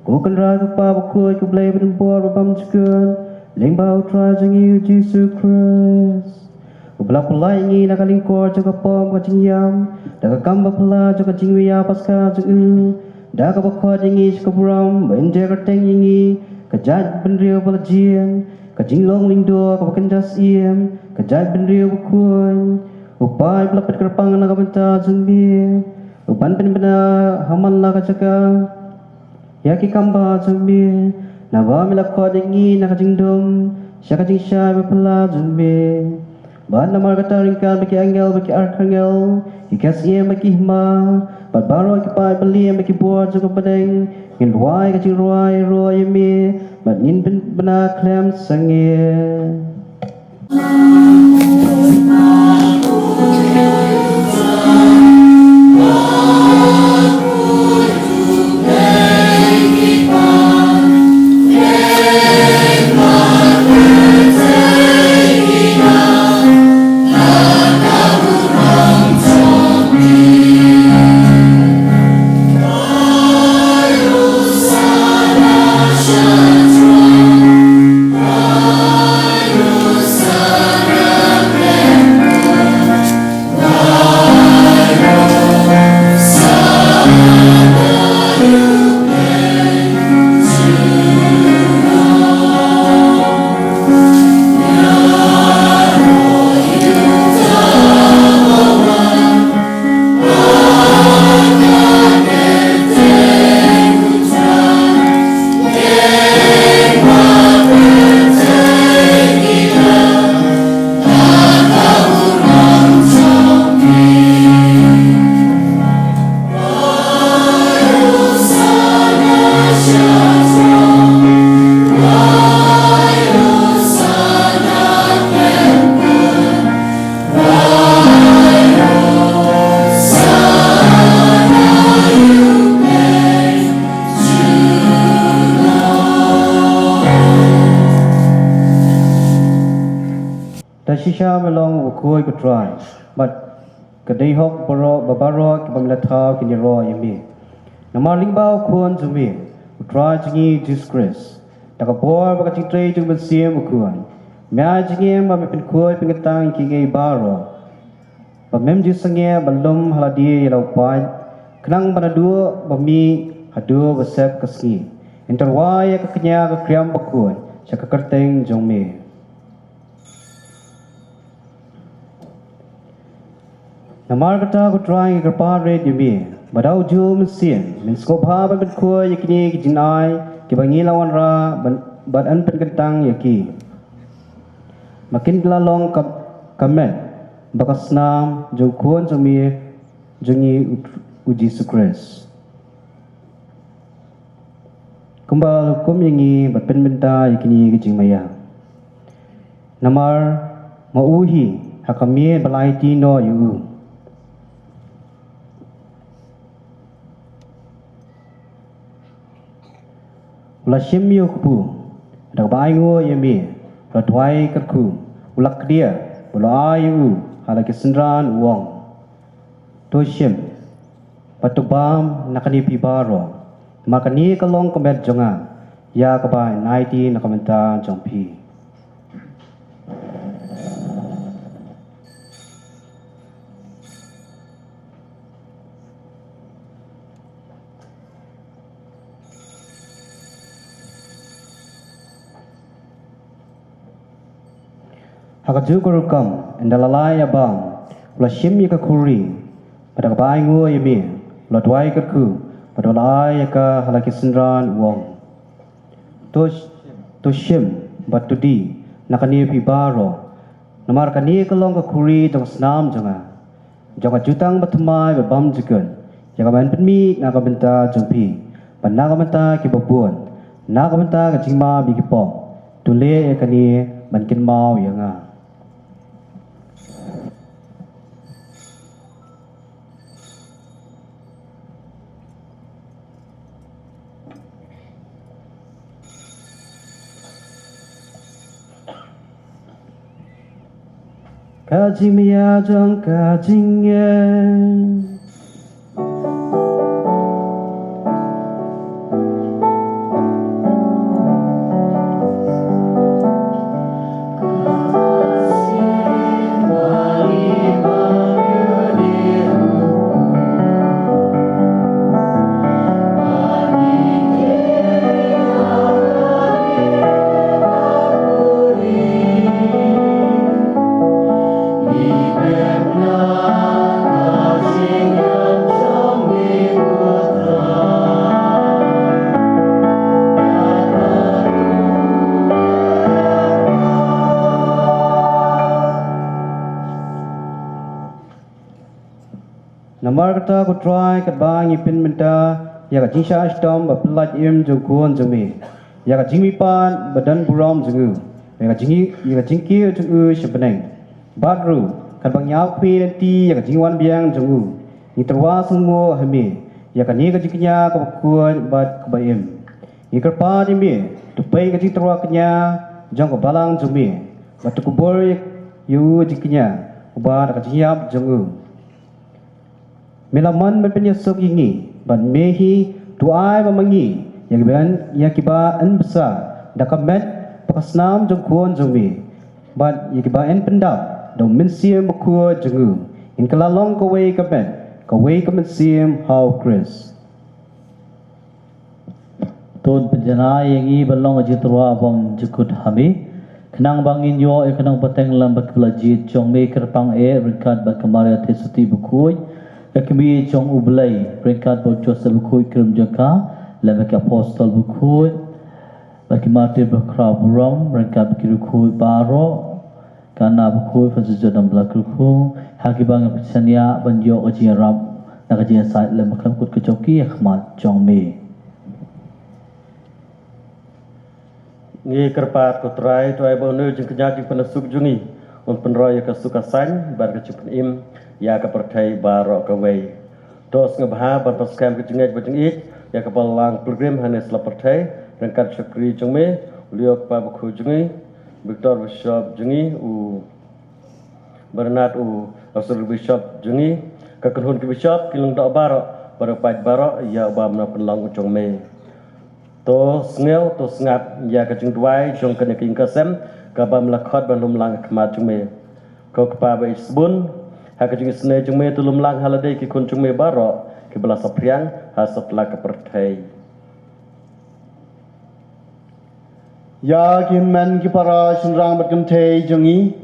ko Kynrad, ko Kpa bakhuid, ko Blei Bandonbor ba bymjukut, lyngba U Trai jong ngi U Jisu Khrist. Uba la pynlait ïa ngi na ka lyngkor jong ka pop ka jingïam da ka kam baphylla jong ka jingmaïa Paskha jong u, da kaba khot ïa ngi sha ka burom, ba yn jia kyrteng ïa ngi ka jaitbynriew ba la jin, ka jinglong lyngdoh kaba kynja syiem, ka jaitbynriew bakhuid. U paid ba la pynkyrpang na ka bynta jong me, uban pynbna ha man la ka jaka ïa ki kam ba jong me, naba me la khot ïa ngi na ka jingdum sha ka jingshai baphylla jong me. Bad namar kata, ryngkat bad ki angel bad ki arkangel, ki ksiem bad ki hima, bad baroh ki paid ba lieh bad ki bor jong ka pdeng, ngin rwai ka jingrwai ïaroh ïa me, bad ngin pynbna khlem sangeh. Da shisha me long u bakhuid, ko Trai, bad ka dei hok baroh, ba baroh kiba me la thaw kin ïaroh ïa me. Namar lyngba u Khun jong me, u Trai jong ngi Jisu Khrist, da ka bor bad ka jingtrei jong u Mynsiem Bakhuid, me ai jingim bad me pynkhuid pynkyntang ïa kiei kiei baroh, ba mem ju sangeh ban lum ha lade ïa la u paid, khnang ba naduh ba mih haduh ba sep ka sngi, ngin tyrwa ïa ka kñia ka kriam bakhuid sha ka kyrteng jong me. Namar kata, ko Trai, ngi kyrpad rit ïa me, ba da u juh mynsiem men sngewbha ban pynkhuid ïa kine ki jingai kiba ngi la wanrah, ban, ban pynkyntang ïa ki, ba kin la long ka, ka met bad ka snam jong u Khun jong me, jong ngi u, u Jisu Khrist. Kumba la hukum ïa ngi ban pynbynta ïa kine ki jingmaïa. Namar ma u hi ha ka miet ba la aiti noh ïa u, u la shim ïa u kpu, Da kaba ainguh ïa me, u la duwai kyrkhu, u la kdiah, u la ai ïa u ha la ki synran, u ong: To shim bad to bam na kane phi baroh, namar kane ka long ka met jong nga, ïa kaba yn aiti na ka bynta jong phi. Ha kajuh ka rukom, ynda la lah ïa bam, u la shim ïa ka khuri, bad da kaba ainguh ïa me, u la duwai kyrkhu, bad u la ai ïa ka ha la ki synran, u ong: To, to shim bad to die na kane phi baroh, namar kane ka long ka khuri jong ka snam jong nga, jong ka jutang bathymmai bad bymjukut, ïa kaba yn pynmih na ka bynta jong phi bad na ka bynta kiba bun, na ka bynta ka jingmap ïa ki pop. To leh ïa kane ban kynmaw ïa nga. Ka jingmih jong ka jingeh. Namar kata, ko Trai, katba ngi pynmynta ïa ka jingshah shitom ba pyllait im jong u khun jong me, ïa ka jingmihpat ba don burom jong u, ïa ka jing, ïa ka jingkiew jong u sha bneng, bad ruh katba ngi ap khmih lynti ïa ka jingwan biang jong u, ngi tyrwa sngewbha ha me ïa kane ka jingkñia kaba khuid bad kaba im. Ngi kyrpad ïa me, to peit ka jingtyrwa kñia jong ka balang jong me, bad to kubur ïa u jingkñia uba da ka jingïap jong u. Me la mon ban pynïasuk ïa ngi, bad me hi to ai ba ma ngi ïa kiba yn, ïa kiba yn bsa da ka met bad ka snam jong u khun jong me, bad ïa kiba yn pyndap da u Mynsiem Bakhuid jong u, ngin kylla long kawei ka met, kawei ka mynsiem ha u Khrist. To pynjanai ïa ngi ban long ka jingtyrwa bymjukut ha me, khnang ba ngin ïoh ïa ka nongpateng lem bad ka la jied jong me kyrpang eh, ryngkat bad ka Maria Theisotti bakhuid, ka kmie jong u Blei, ryngkat bad u Joseph bakhuid, ka rum jong ka, lem bad ki apostol bakhuid, bad ki martir bakhraw burom, ryngkat bad ki riewkhuid baroh, ka Anna bakhuid, Francis Xavier, Blai kyrkhu, ha kiba ngi pynshaniah ban ïoh ka jingïarap na ka jingïasaid lem bad ka khlem kut ka jong ki ha khmat jong me. Ngi kyrpad, ko Trai, to ai ba une u jingkñia jingpynïasuk jong ngi un pynroi ïa ka suk ka saiñ bad ka jingpynim ïa ka pyrthei baroh kawei. To sngewbha ban pynskhem ka jingngeit bad jingïeit ïa ka balang pilgrim hangne sha la pyrthei, ryngkat shakri jong me, u Leo kpa bakhuid jong ngi, Victor Bishop jong ngi, u Bernard u Auxiliary Bishop jong ngi, ka kynhun ki bishop, ki lyngdoh baroh, bad u paid baroh ïa uba mano pynlong u jong me. To sngew, to sngap ïa ka jingduwai jong kane ka ïing ka sem kaba me la khot ban lum lang ha khmat jong me. Ko Kpa ba ïeit sbun, ha ka jingisynei jong me to lum lang ha lade ki khun jong me baroh kiba la saphriang ha satlak ka pyrthei. Ïa ki hynmen ki para shynrang bad kynthei jong ngi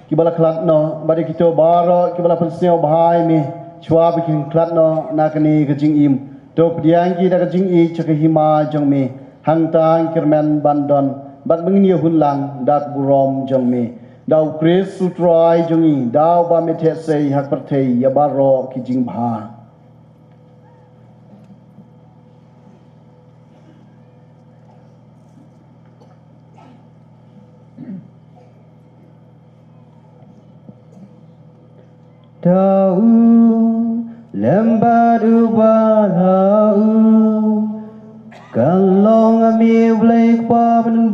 kiba la khlad noh, bad ïa kito baroh kiba la pynsngewbha ïa me shwa ba kin khlad noh na kane ka jingim, to pdiang ki da ka jingïeit sha ka hima jong me. Hangta ngi kyrmen ban don bad ba ngin ïa hun lang da ka burom jong me, da u Khrist u Trai jong ngi, da uba me theh sei ha ka pyrthei ïa baroh ki jingbha. Da u lem bad u bad ha u, kan long ha me, U Blei Kpa ba don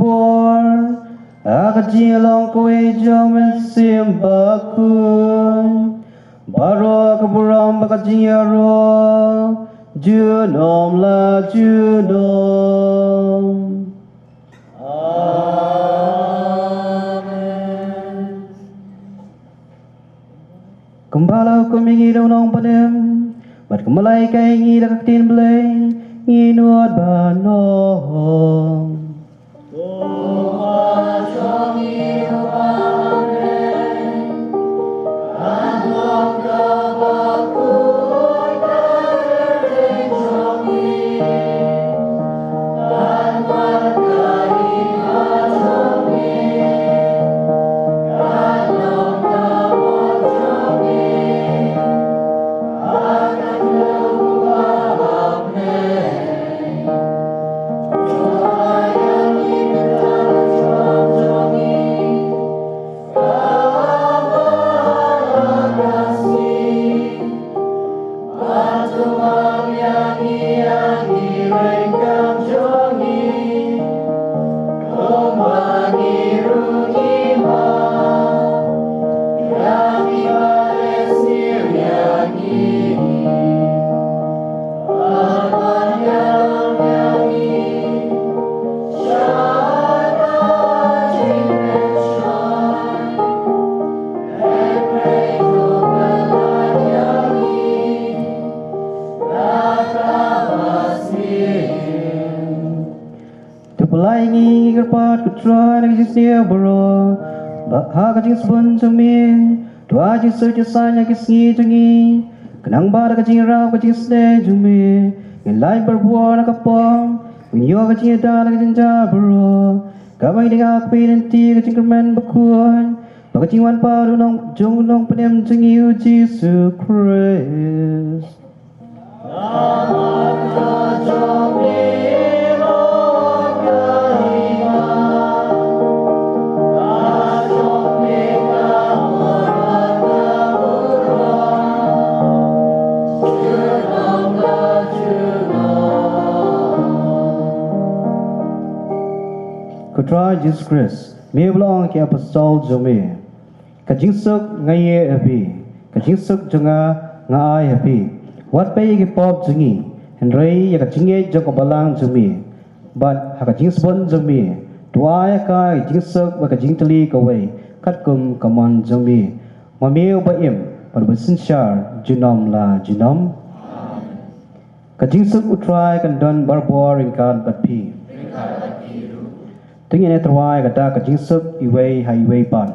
Ka jinglong kawei jong u Mynsiem Bakhuid, baroh ka burom bad ka jingïaroh junom la junom. Amen. Kumba la hukum ïa ngi da u Nongpynim, bad kumba la hikai ïa ngi da ka ktien Blei, ngin nud ban ong. To pynlait ïa ngi, ngi kyrpad, ko Trai, na ka jingsniew baroh, ba ha ka jingsbun jong me, to ai jingsuk jingsaiñ ha ki sngi jong ngi, khnang ba da ka jingïarap ka jingsneng jong me, ngin lait barabor na ka pop, ngin ïoh ka jingïada na ka jynjar baroh, kaba ngin ïa kpeh lynti ka jingkyrmen bakhuid bad ka jingwan pat u Nong, jong u Nongpynim jong ngi u Jisu Khrist. Ko Trai Jisu Khrist, me ba la ong ha ki apostol jong me, ka jingsuk nga ïeh ha phi, ka jingsuk jong nga nga ai ha phi. Wat peit ïa ki pop jong ngi, hynrei ïa ka jingngeit jong ka balang jong me. Bad ha ka jingsbun jong me, to ai ha ka ka jingsuk bad ka jingtylli kawei, katkum ka mon jong me. Ma me uba im bad uba synshar junom la junom. Ka jingsuk U Trai kan don barabor ryngkat bad phi. To ngin ïa tyrwa ïa ka dak ka jingsuk iwei ha iwei pat.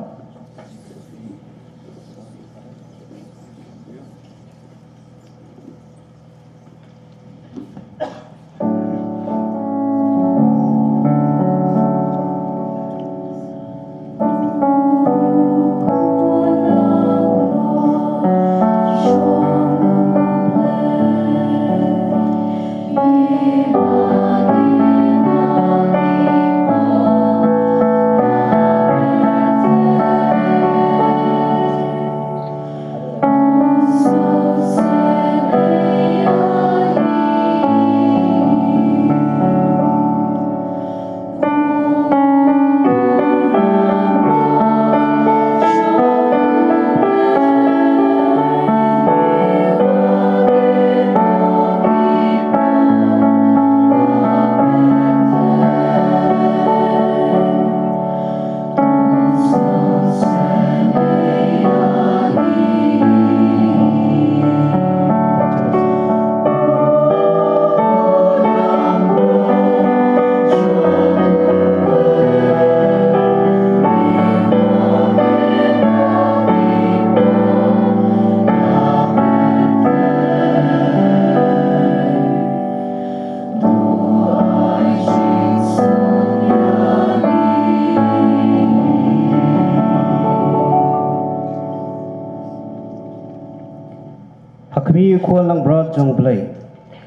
Ha khmih u Khun langbrot jong U Blei,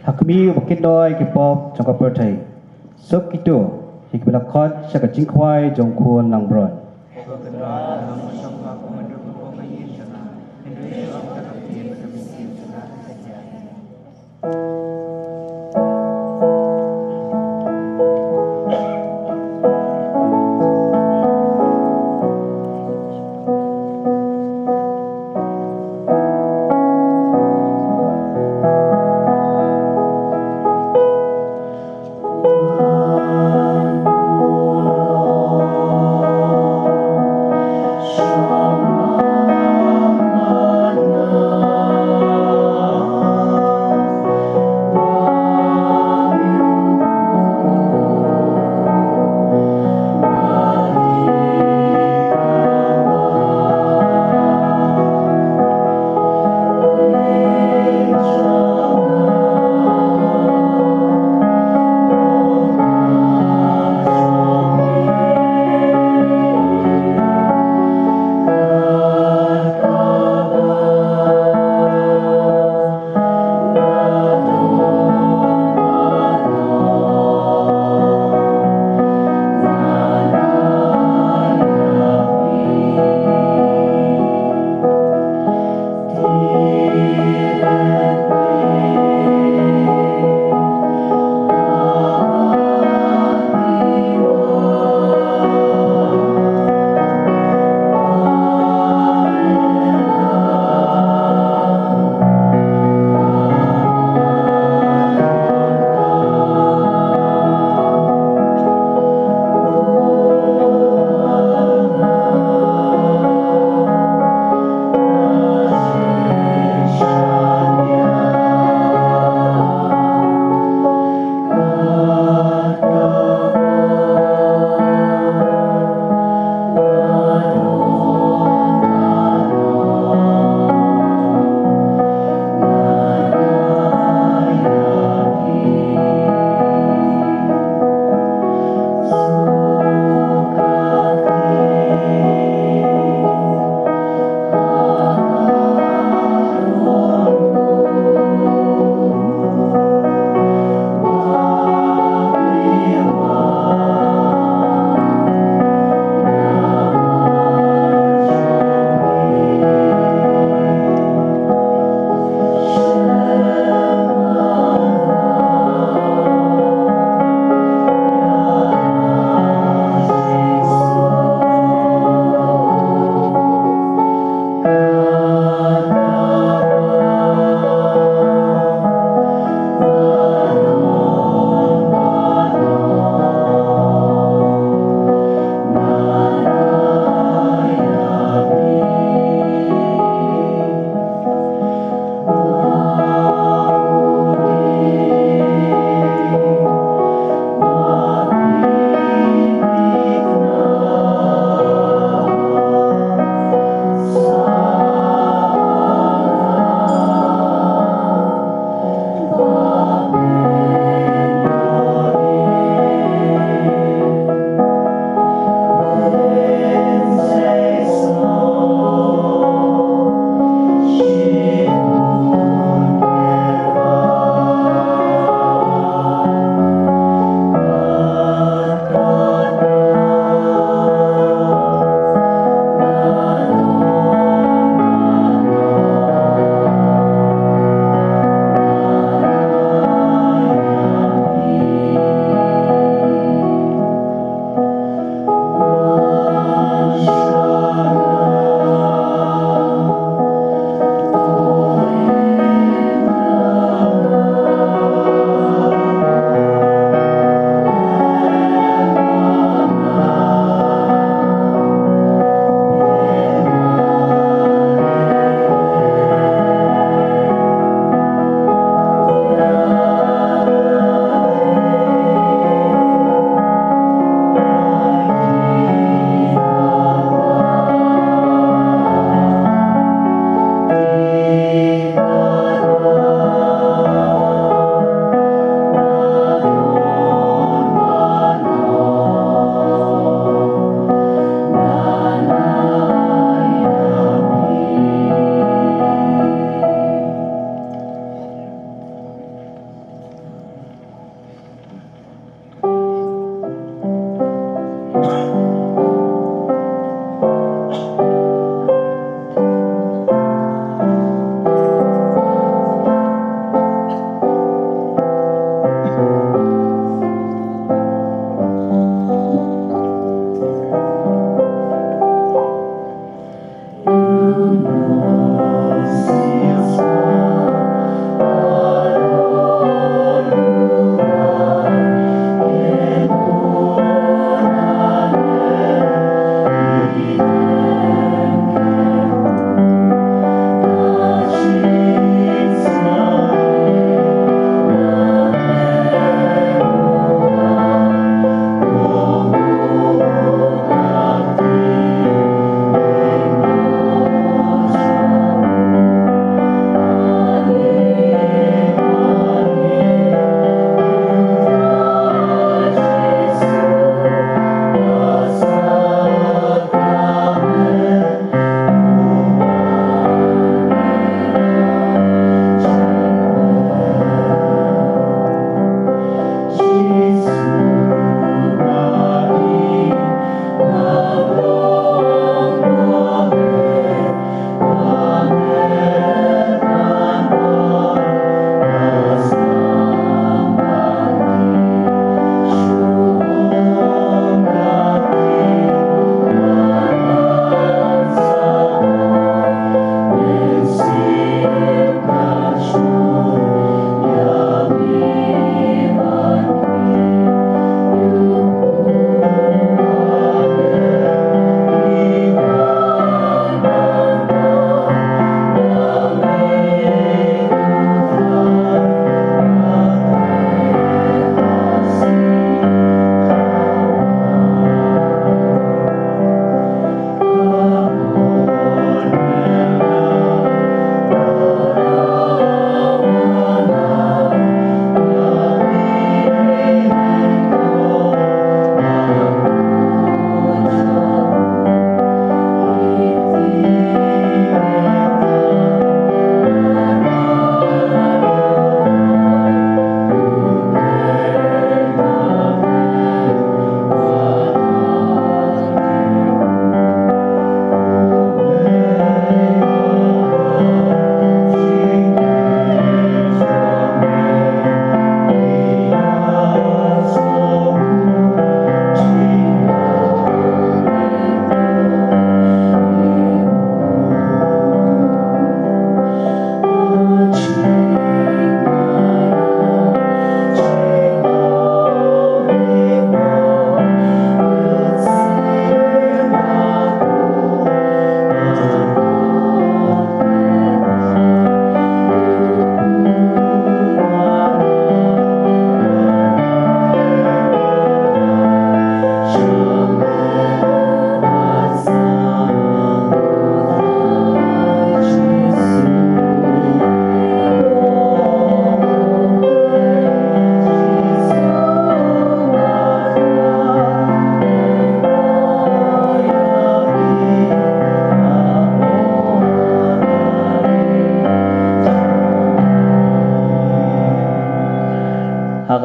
ha khmih uba kynnoh ïa ki pop jong ka pyrthei. Suk kito ïa kiba la khot sha ka jingkhwai jong u Khun langbrot.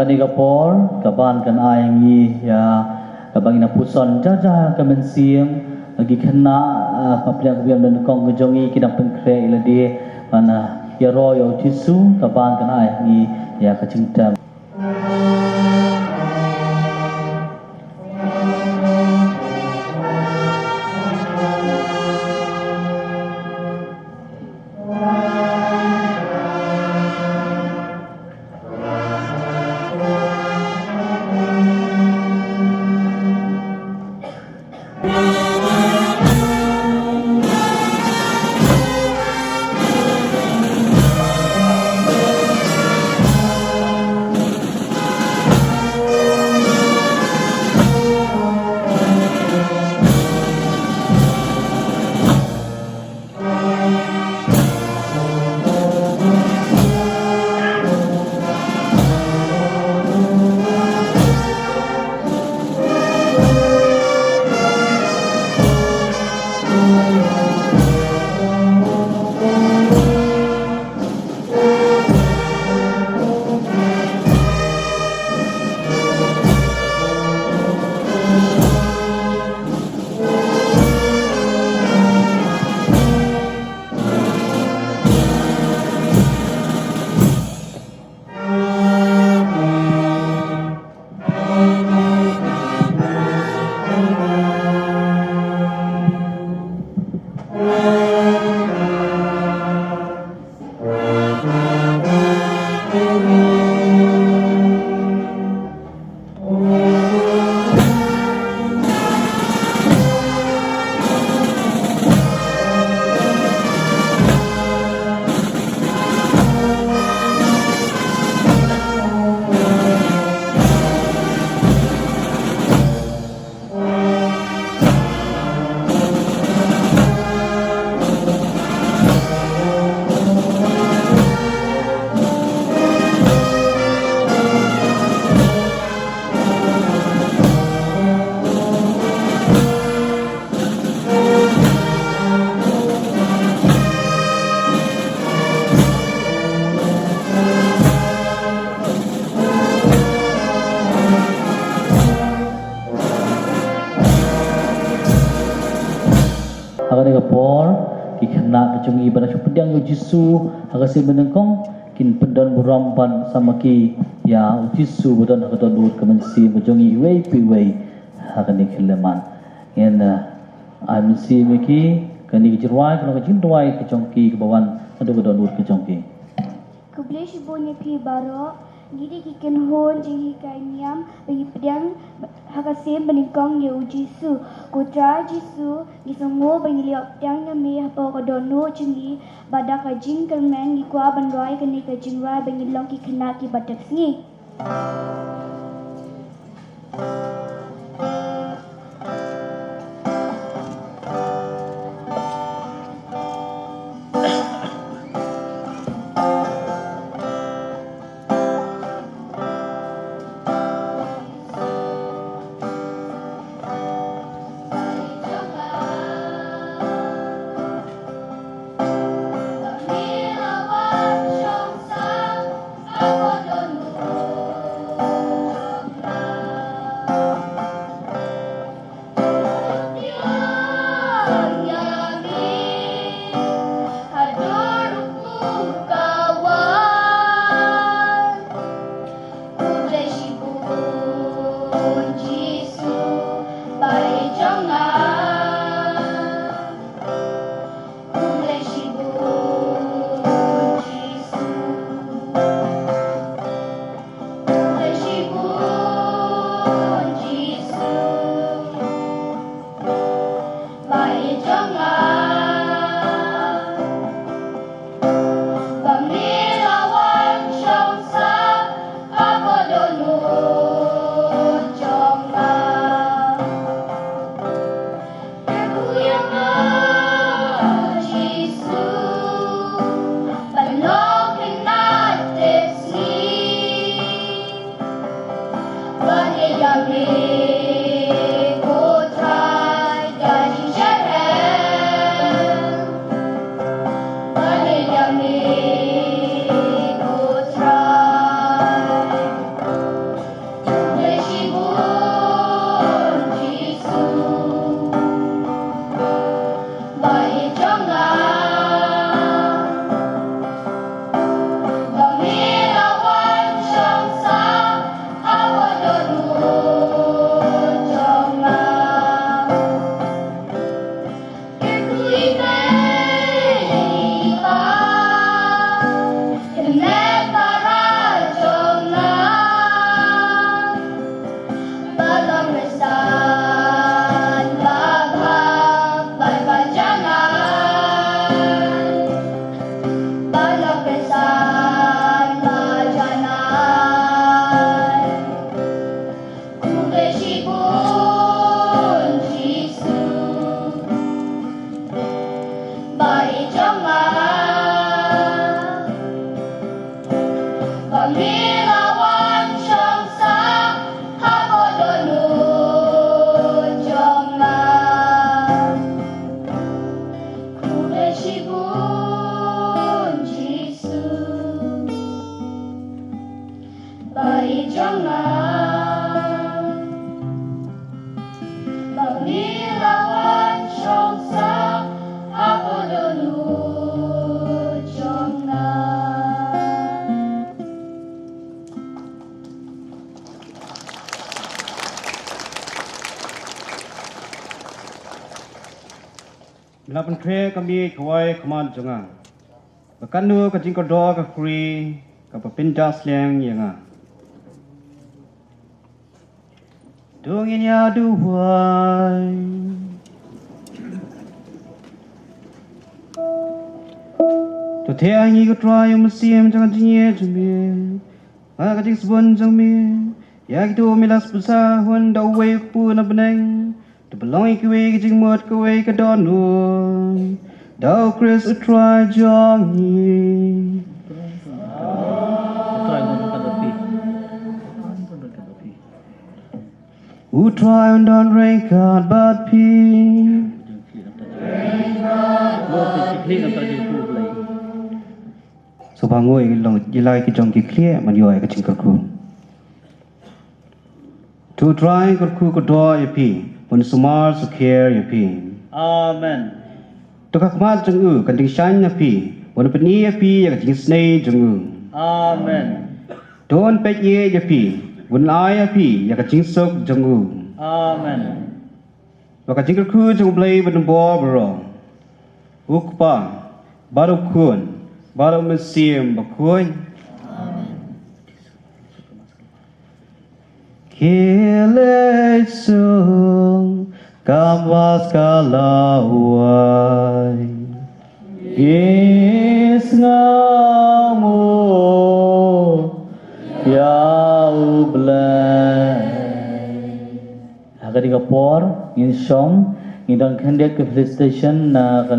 Kane ka por, ka ban kan ai ngi ïa, ka ban ngin ïa puson jar jar ka mynsiem, ïa ki khynnah, ah, ba pdiang ka biang nyngkong ka jong ngi ki dang pynkhreh ïa lade, ban, ah, ïaroh ïa u Jisu, ka ban kan ai ngi ïa ka jingtem. Ha kane ka por, ki khynnah ka jong ngi ba dang shu pdiang ïa u Jisu ha ka sien banyngkong, kin pyndon burom ban sa ma ki ïa u Jisu ba don ha ka dohnud ka mynsiem ka jong ngi iwei pa iwei ha kane ka khyllipmat. Ngin, eh, ai mynsiem ïa ki, kane ka jingrwai ka long ka jingrwai ka jong ki kaba wan naduh ka dohnud ka jong ki. Khublei shibun ïa phi baroh, ngi dei ki kynhun jinghikai niam ba ngi pdiang ha ka sien banyngkong ïa u Jisu. Ko Trai Jisu, ngi sngew ba ngi la ïoh pdiang ïa me hapoh ka dohnud jong ngi, bad da ka jingkyrmen ngi kwah ban rwai kane ka jingrwai ba ngin long ki khynnah kiba dep sngi. Khublei shibun Jisu, bai jong nga. Khublei shibun Jisu. Khublei shibun Jisu, bai jong nga. Ba me la wan shong sah ha ka dohnud jong nga. Kyrkhu ïa nga Jisu, ban long khynnah dep sngi. Ban ïeit ïa me ko Trai da jingshitrhem. Ban ïeit ïa me ko Trai. Pynkhreh ka miej kawei khmat jong nga, ba katno ka jingkordor ka khri kaba pynjah sliang ïa nga. To ngin ïa duwai. To thiah ha ngi ko Trai ïa u mynsiem jong ka jingïeit jong me, ha ka jingsbun jong me, ïa kito me la sbun sa hun da uwei u kpu na bneng. To ba long ïa kiwei ka jingmut kawei ka dohnud, da u Khrist u Trai jong ngi. U Trai un don ryngkat bad phi. Sngewbha nguh ïa ki jong ki khlieh ban ïoh ïa ka jingkyrkhu. To u Trai un kyrkhu kordor ïa phi, un sumar sukher ïa phi. Amen. To ka khmat jong u kan jingshaiñ ha phi, un pyni ïa phi ïa ka jingisynei jong u. Amen. To un peit ïa phi, un ai ïa phi ïa ka jingsuk jong u. Amen. Ba ka jingkyrkhu jong u Blei ba don bor baroh, u Kpa, bad u Khun, bad u Mynsiem Bakhuid. Ki leit suk kam ba ka la wai. Ki sngewnguh ïa u Blei. Ha kane ka por ngin shong, ngin don khyndiat ka felicitation na ka,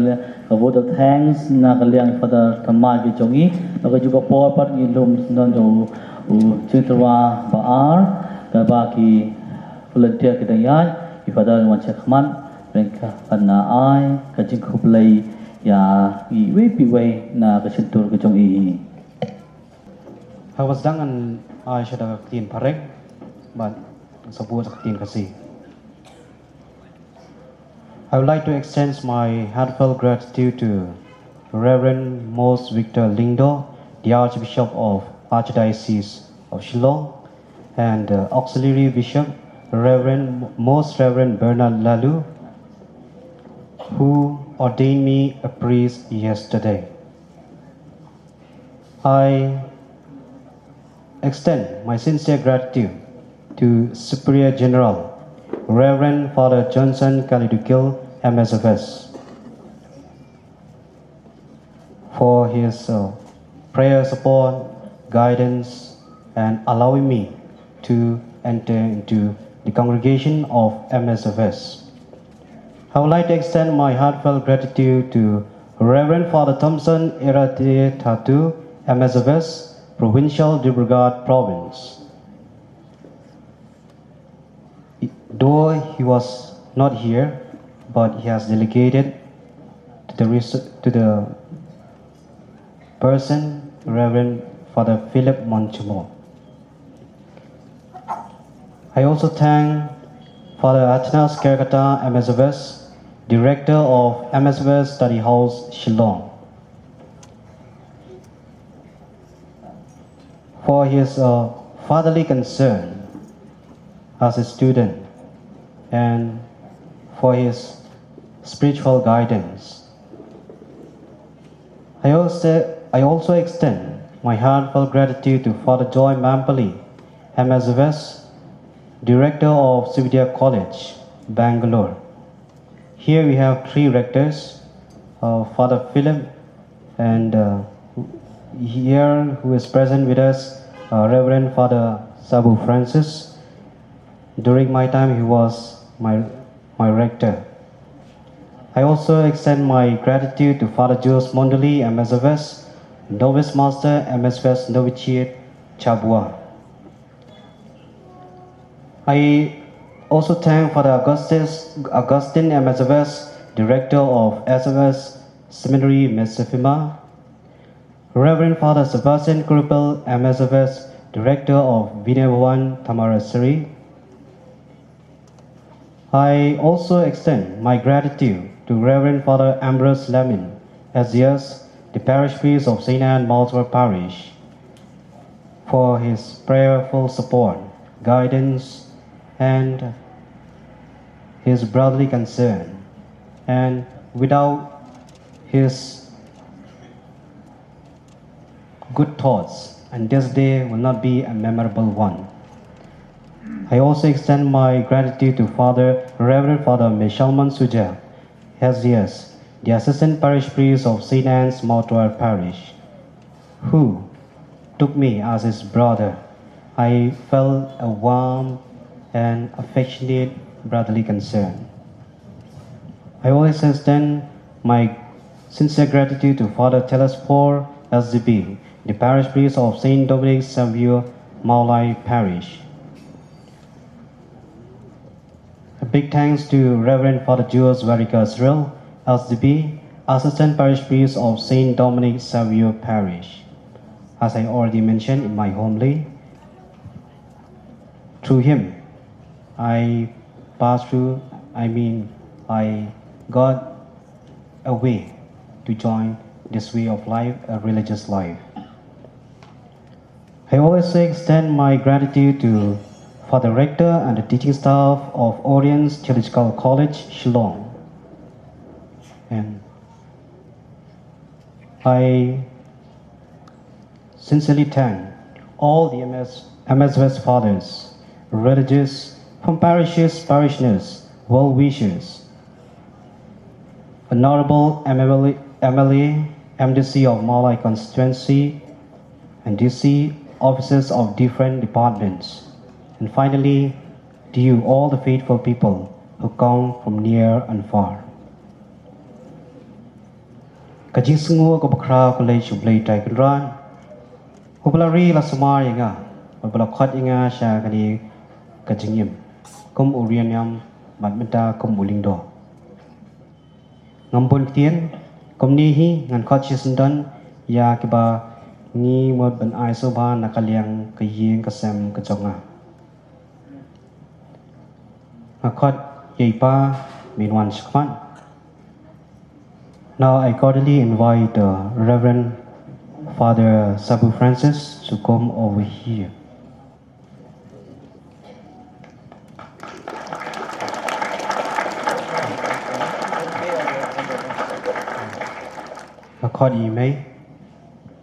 ka vote of thanks na ka liang Father Thamai ka jong ngi. Na kajuh ka por pat ngin lum syndon jong u, u jingtyrwa ba ar, kaba ki volunteer ki dang ïaid, ki Father wan shakhmat, ryngkat ban ai ka jingkhublei ïa iwei pa iwei na ka shyntur ka jong i. Haba sdang ngan ai shuwa da ka ktien phareng, bad sa buh da ka ktien Khasi. I would like to extend my heartfelt gratitude to Reverend Mose Victor Lyngdoh, the Archbishop of Archdiocese of Shillong, and uh, Auxiliary Bishop, Reverend Most Reverend Bernard Laloo, who ordained me a priest yesterday. I extend my sincere gratitude to Superior General Reverend Father Johnson Kalidukil, M S F S, for his uh, prayer support, guidance, and allowing me to enter into the congregation of M S F S. I would like to extend my heartfelt gratitude to Reverend Father Thompson Erate Thatu, M S F S, Provincial Dibrugarh Province. Though he was not here, but he has delegated to the res- to the person, Reverend Father Philip Monchumor. I also thank Father Athanas Kerkata, M S F S, Director of M S F S Study House, Shillong, for his uh, fatherly concern as a student and for his spiritual guidance. I also, I also extend my heartfelt gratitude to Father Joy Mampali, M S F S, Director of Srividya College, Bangalore. Here we have three rectors, uh, Father Philip, and uh, here who is present with us, uh, Reverend Father Sabu Francis. During my time, he was my, my rector. I also extend my gratitude to Father Jules Mondoli, M S F S, Novice Master, M S F S, Novitiate, Chabua. I also thank Father Augustus, Augustine, M S F S, Director of S F S Seminary, Mesafeema, Reverend Father Sebastian Krupel, M S F S, Director of Vinaya Bhawan, Thamarassery. I also extend my gratitude to Reverend Father Ambrose Lamin, S D S, the parish priest of Saint Anne Malsawar Parish, for his prayerful support, guidance, and his brotherly concern, and Without his good thoughts, and this day will not be a memorable one. I also extend my gratitude to Father, Reverend Father Mishalman Suja, S D S, the Assistant Parish Priest of Saint Anne's Mawtawar Parish, who took me as his brother. I felt a warm and affectionate brotherly concern. I always extend my sincere gratitude to Father Teles Paul, S D B, the parish priest of Saint Dominic Savio, Mawlai Parish. A big thanks to Reverend Father Jules Varika Cyril, S D B, Assistant Parish Priest of Saint Dominic Savio Parish. As I already mentioned in my homily, through him, I passed through, I mean, I got a way to join this way of life, a religious life. I also extend my gratitude to Father Rector and the teaching staff of Oriens Theological College, Shillong. And I sincerely thank all the M S, M S West fathers, religious, from parishes, parishioners, well wishers, Honorable M L A, M L A, M D C of Mawlai constituency, and D C officers of different departments, and finally to you, all the faithful people who come from near and far. Ka jingsngew kaba khraw ka leit sha U Blei Trai Kynrad, uba la ri la sumar ïa nga, uba la khot ïa nga sha kane ka jingim kum u riewniam bad mynta kum u lyngdoh. Ngam bun ktien, kumne hi ngan khot shisyndon ïa kiba ngi mut ban ai sngewbha na ka liang ka ïing ka sem ka jong nga. Nga khot ïa i Pa, myn wan shakhmat. Now I cordially invite uh, Reverend Father Sabu Francis to come over here. Nga khot ïa i Mei.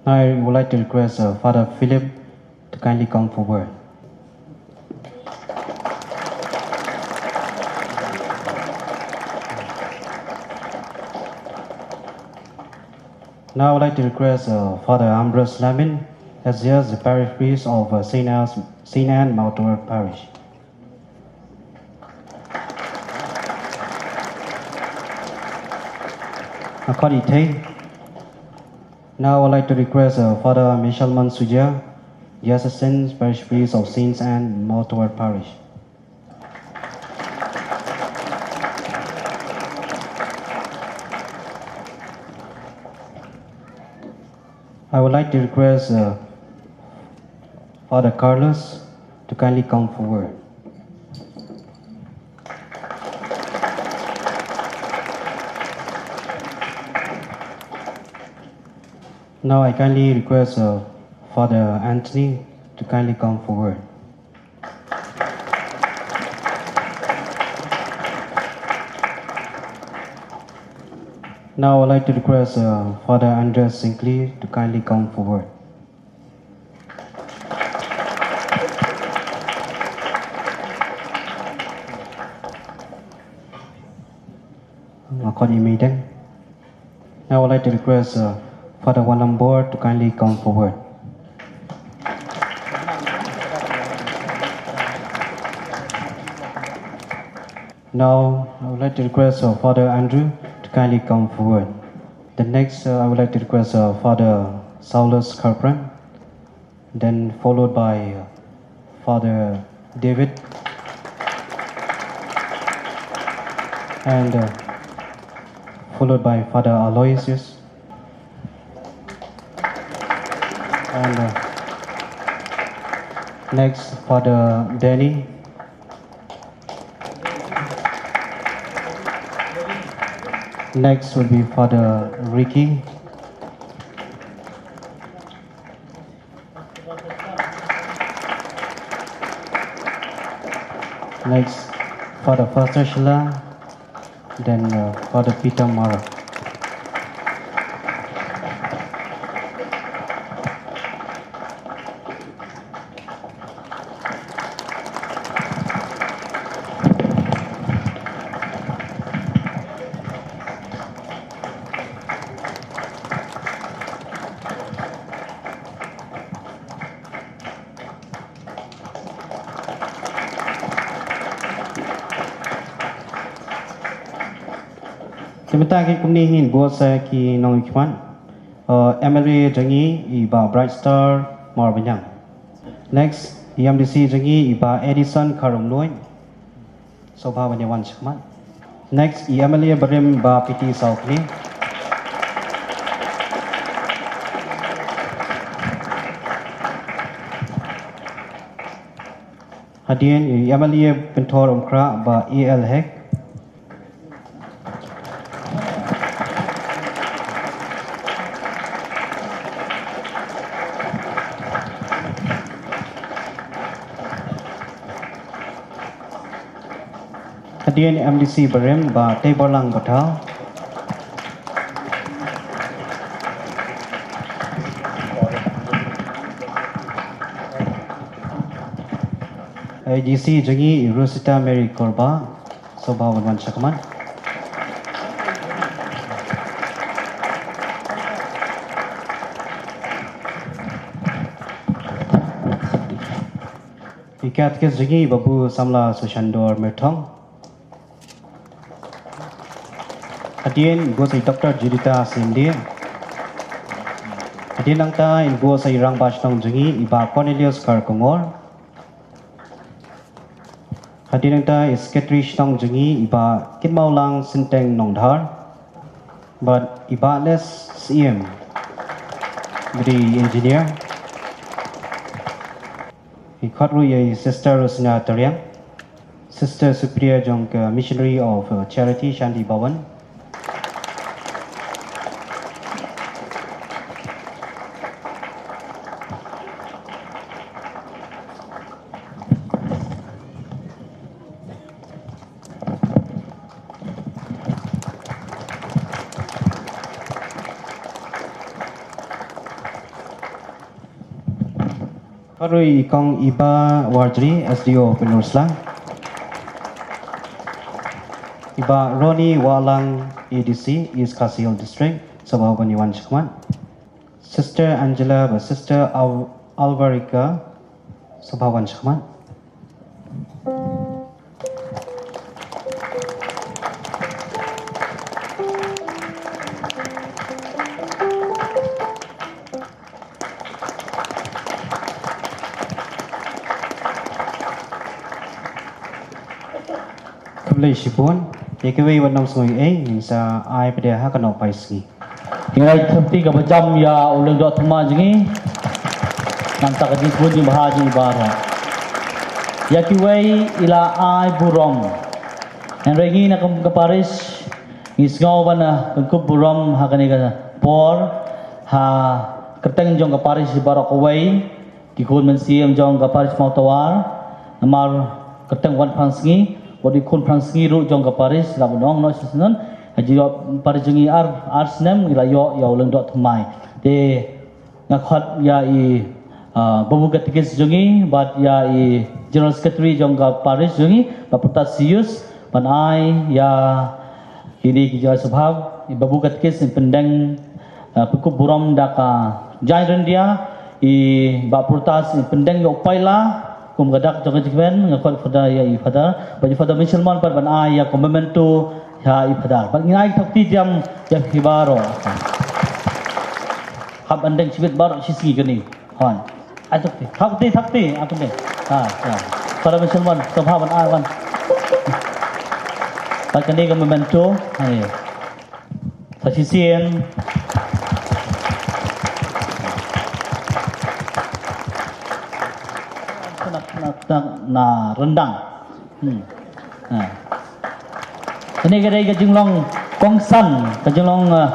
Now I would like to request uh, Father Philip to kindly come forward. Now I would like to request uh, Father Ambrose Lamin, as he is the parish priest of uh, Saint Anne's, Saint Anne Mawtawar Parish. Nga khot ïa i Thei. Now I would like to request uh, Father Mishalman Suja, the assistant parish priest of Saint Anne Mawtawar Parish. I would like to request uh, Father Carlos to kindly come forward. Now I kindly request uh, Father Anthony to kindly come forward. Now I'd like to request uh, Father Andreas Sinclair to kindly come forward. Nga khot ïa i Meideng. Now I'd like to request uh, Father Walambor to kindly come forward. Now I would like to request uh, Father Andrew to kindly come forward. The next uh, I would like to request uh, Father Saulus Karpran, then followed by uh, Father David, and uh, followed by Father Aloysius, and uh, next Father Danny, next will be Father Ricky. Next, Father Pastor Sheila. Then uh, Father Peter Mara. Te mynta ki kumne hi, buh sa ki nongmihkhmat. Uh, M L A jong ngi i Bah Bright Star Marbaniang. Next, i M D C jong ngi i Bah Edison Kharumlui. Sngewbha ban ïa wan shakhmat. Next, i M L A barim Bah P T Sawkni. Hadien i M L A Pynthor Umkhrah Bah A L Hek. Hadien M D C barim Bah Teiborlang Batha. A D C jong ngi i Rosita Mary Korba. Sngewbha ban wan shakhmat. I Katekist jong ngi Babu Samla Sushandor Myrthong. Hadien buh sa i Doctor Judita Sindhi. Hadien nangta in buh sa i Rangbah Shnong jong ngi i Bah Cornelius Kharkongor. Hadien nangta i Secretary Shnong jong ngi i Bah Kitmawlang Synteng Nongdhar. Bad i Bah Les Siem, ba dei engineer. I khot ruh ïa i Sister Rosina Tariang, Sister Superior jong ka Missionary of uh, Charity Shanti Bhawan. Khot ruh ïa i Kong Iba Warjri, S D O Pynursla. I Bah Ronnie Wahlang, A D C, East Khasi Hills District, sngewbha ban ïa wan shakhmat. Sister Angela bad Sister Al- Alvarica, sngewbha wan shakhmat. Khublei shibun, ïa kiwei wat nym sngew ei, ngin sa ai pat de ha ka nongpai sngi. Ngi ai khublei kaba jam ïa u lyngdoh thymmai jong ngi. Nangta ka jingkmen jong i Bah jong i baroh. Ïa kiwei i la ai burom. Hynrei ngi na ka, ka parish ngi sngew ban, ah, pynkup burom ha kane ka por ha kyrteng jong ka parish baroh kawei. Ki khun mynsiem jong ka parish Mawtawar, namar kyrteng wan phrang sngi, wat i khun phrang sngi ruh jong ka parish, la ban ong noh shisien, ha jingïoh parish jong ngi ar, ar snem, ngi la ïoh ïa u lyngdoh thymmai. Te nga khot ïa i, ah, Babu Katekist jong ngi, bad ïa i General Secretary jong ka parish jong ngi, Bah Protasius, ban ai ïa kine ki jingïasngewbha, i Babu Katekist in pyndeng, eh, pynkup burom da ka jaiñ ryndia, i Bah Protas in pyndeng ïa u paila, kum ka dak jong ka jingkmen, nga khot Father ïa i Father, bad i Father Michelman pat ban ai ïa ka memento ïa i Father. Bad ngin ai thok ti jam ïa phi baroh. Hap ban deng shibit baroh shi sngi kane. Hon. Ai thok ti, thok ti, thok ti, ai pyndeng. Ha, ha. Para Michelman, sngewbha ban ai wan. Bad kane ka memento, ha. Sa shisien. Kena, kena, kena rendang. Hmm. Ha. Kane ka dei ka jinglong kongsan, ka jinglong, ah,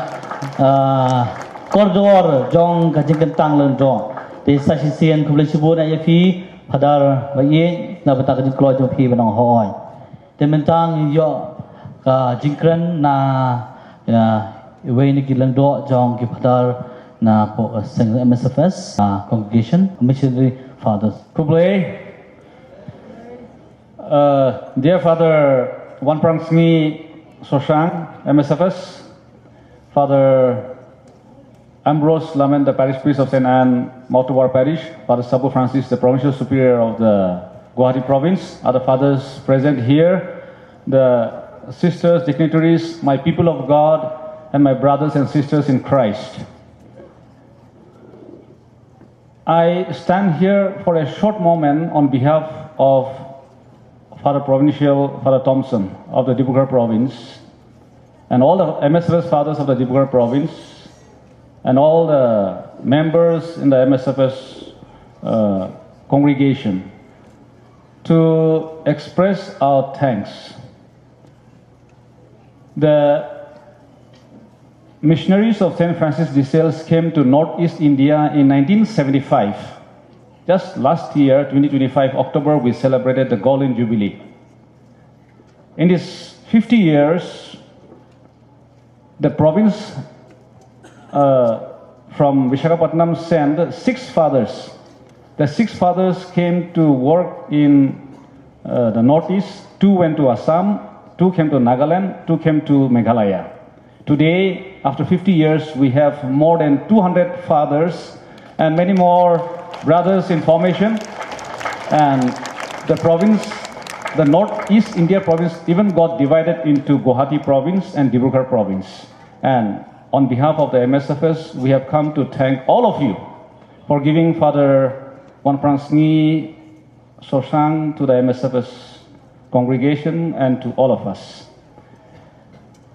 ah, kordor jong ka jingkyntang lyngdoh. Te sa shisien khublei shibun ïa phi, Father, ba ïeit na bynta ka jingkloi jong phi ba nang hoi. Te mynta ngi ïoh Ka jingkren na, ya, iwei na ki lyngdoh jong ki phadar na po, uh, seng M S F S, uh, congregation, missionary fathers. Khublei. Uh, dear Father Wanprangsngi Soshang, M S F S, Father Ambrose Lamen, the parish priest of Saint Anne, Mawtawar Parish, Father Sabu Francis, the provincial superior of the Guwahati province, other fathers present here, the sisters, dignitaries, my people of God, and my brothers and sisters in Christ. I stand here for a short moment on behalf of Father Provincial, Father Thompson of the Dibrugarh province, and all the M S F S fathers of the Dibrugarh province, and all the members in the M S F S, uh, congregation to express our thanks. The missionaries of Saint Francis de Sales came to Northeast India in nineteen seventy-five. Just last year, twenty twenty-five, October, we celebrated the Golden Jubilee. In these fifty years, the province, uh, from Visakhapatnam sent six fathers. The six fathers came to work in, uh, the Northeast. Two went to Assam, two came to Nagaland, two came to Meghalaya. Today, after fifty years, we have more than two hundred fathers and many more brothers in formation. And the province, the Northeast India province, even got divided into Guwahati province and Dibrugarh province. And on behalf of the M S F S, we have come to thank all of you for giving Father Wanprangsngi Soshang to the M S F S congregation and to all of us.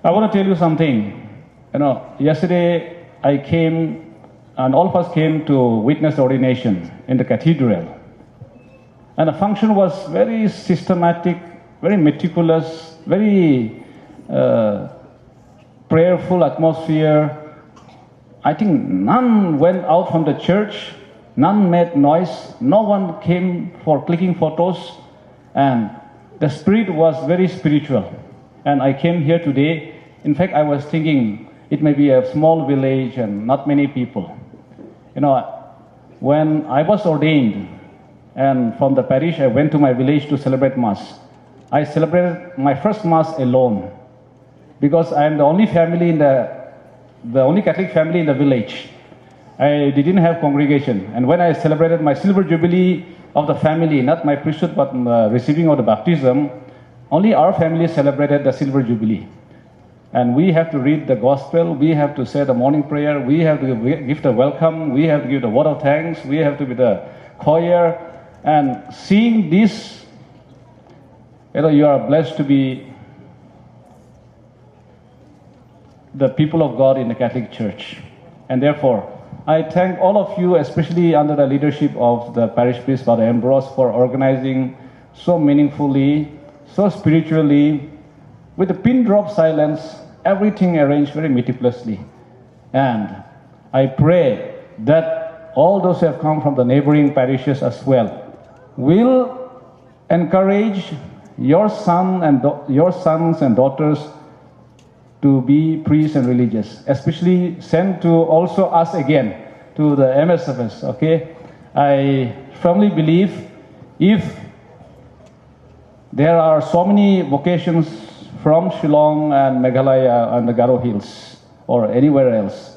I want to tell you something. You know, yesterday I came, and all of us came to witness the ordination in the cathedral. And the function was very systematic, very meticulous, very, uh, prayerful atmosphere. I think none went out from the church, none made noise, no one came for clicking photos, and the spirit was very spiritual. And I came here today. In fact, I was thinking it may be a small village and not many people. You know, when I was ordained and from the parish, I went to my village to celebrate Mass. I celebrated my first Mass alone because I am the only family in the, the only Catholic family in the village. I didn't have congregation. And when I celebrated my silver jubilee of the family, not my priesthood, but, uh, receiving of the baptism, only our family celebrated the silver jubilee. And we have to read the gospel, we have to say the morning prayer, we have to give, give the welcome, we have to give the word of thanks, we have to be the choir. And seeing this, you know, you are blessed to be the people of God in the Catholic Church. And therefore, I thank all of you, especially under the leadership of the parish priest, Father Ambrose, for organizing so meaningfully, so spiritually, with a pin drop silence, everything arranged very meticulously. And I pray that all those who have come from the neighboring parishes as well will encourage your son and do- your sons and daughters to be priests and religious, especially send to also us again to the M S F S. Okay, I firmly believe if there are so many vocations from Shillong and Meghalaya and the Garo Hills or anywhere else.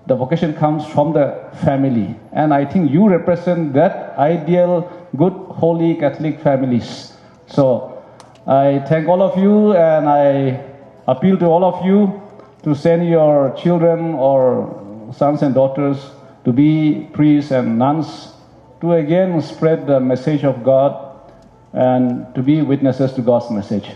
The vocation comes from the family. And I think you represent that ideal, good, holy Catholic families. So I thank all of you and I appeal to all of you to send your children or sons and daughters to be priests and nuns to again spread the message of God and to be witnesses to God's message.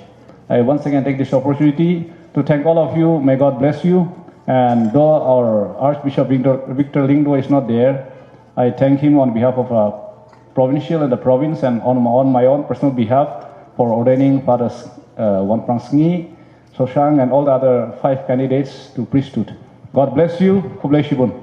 I once again take this opportunity to thank all of you. May God bless you. And though our Archbishop Victor, Victor Lyngdoh is not there, I thank him on behalf of our provincial and the province and on, on my own personal behalf for ordaining Father, uh, Wanprangsngi Soshang and all the other five candidates to priesthood. God bless you. Khublei shibun.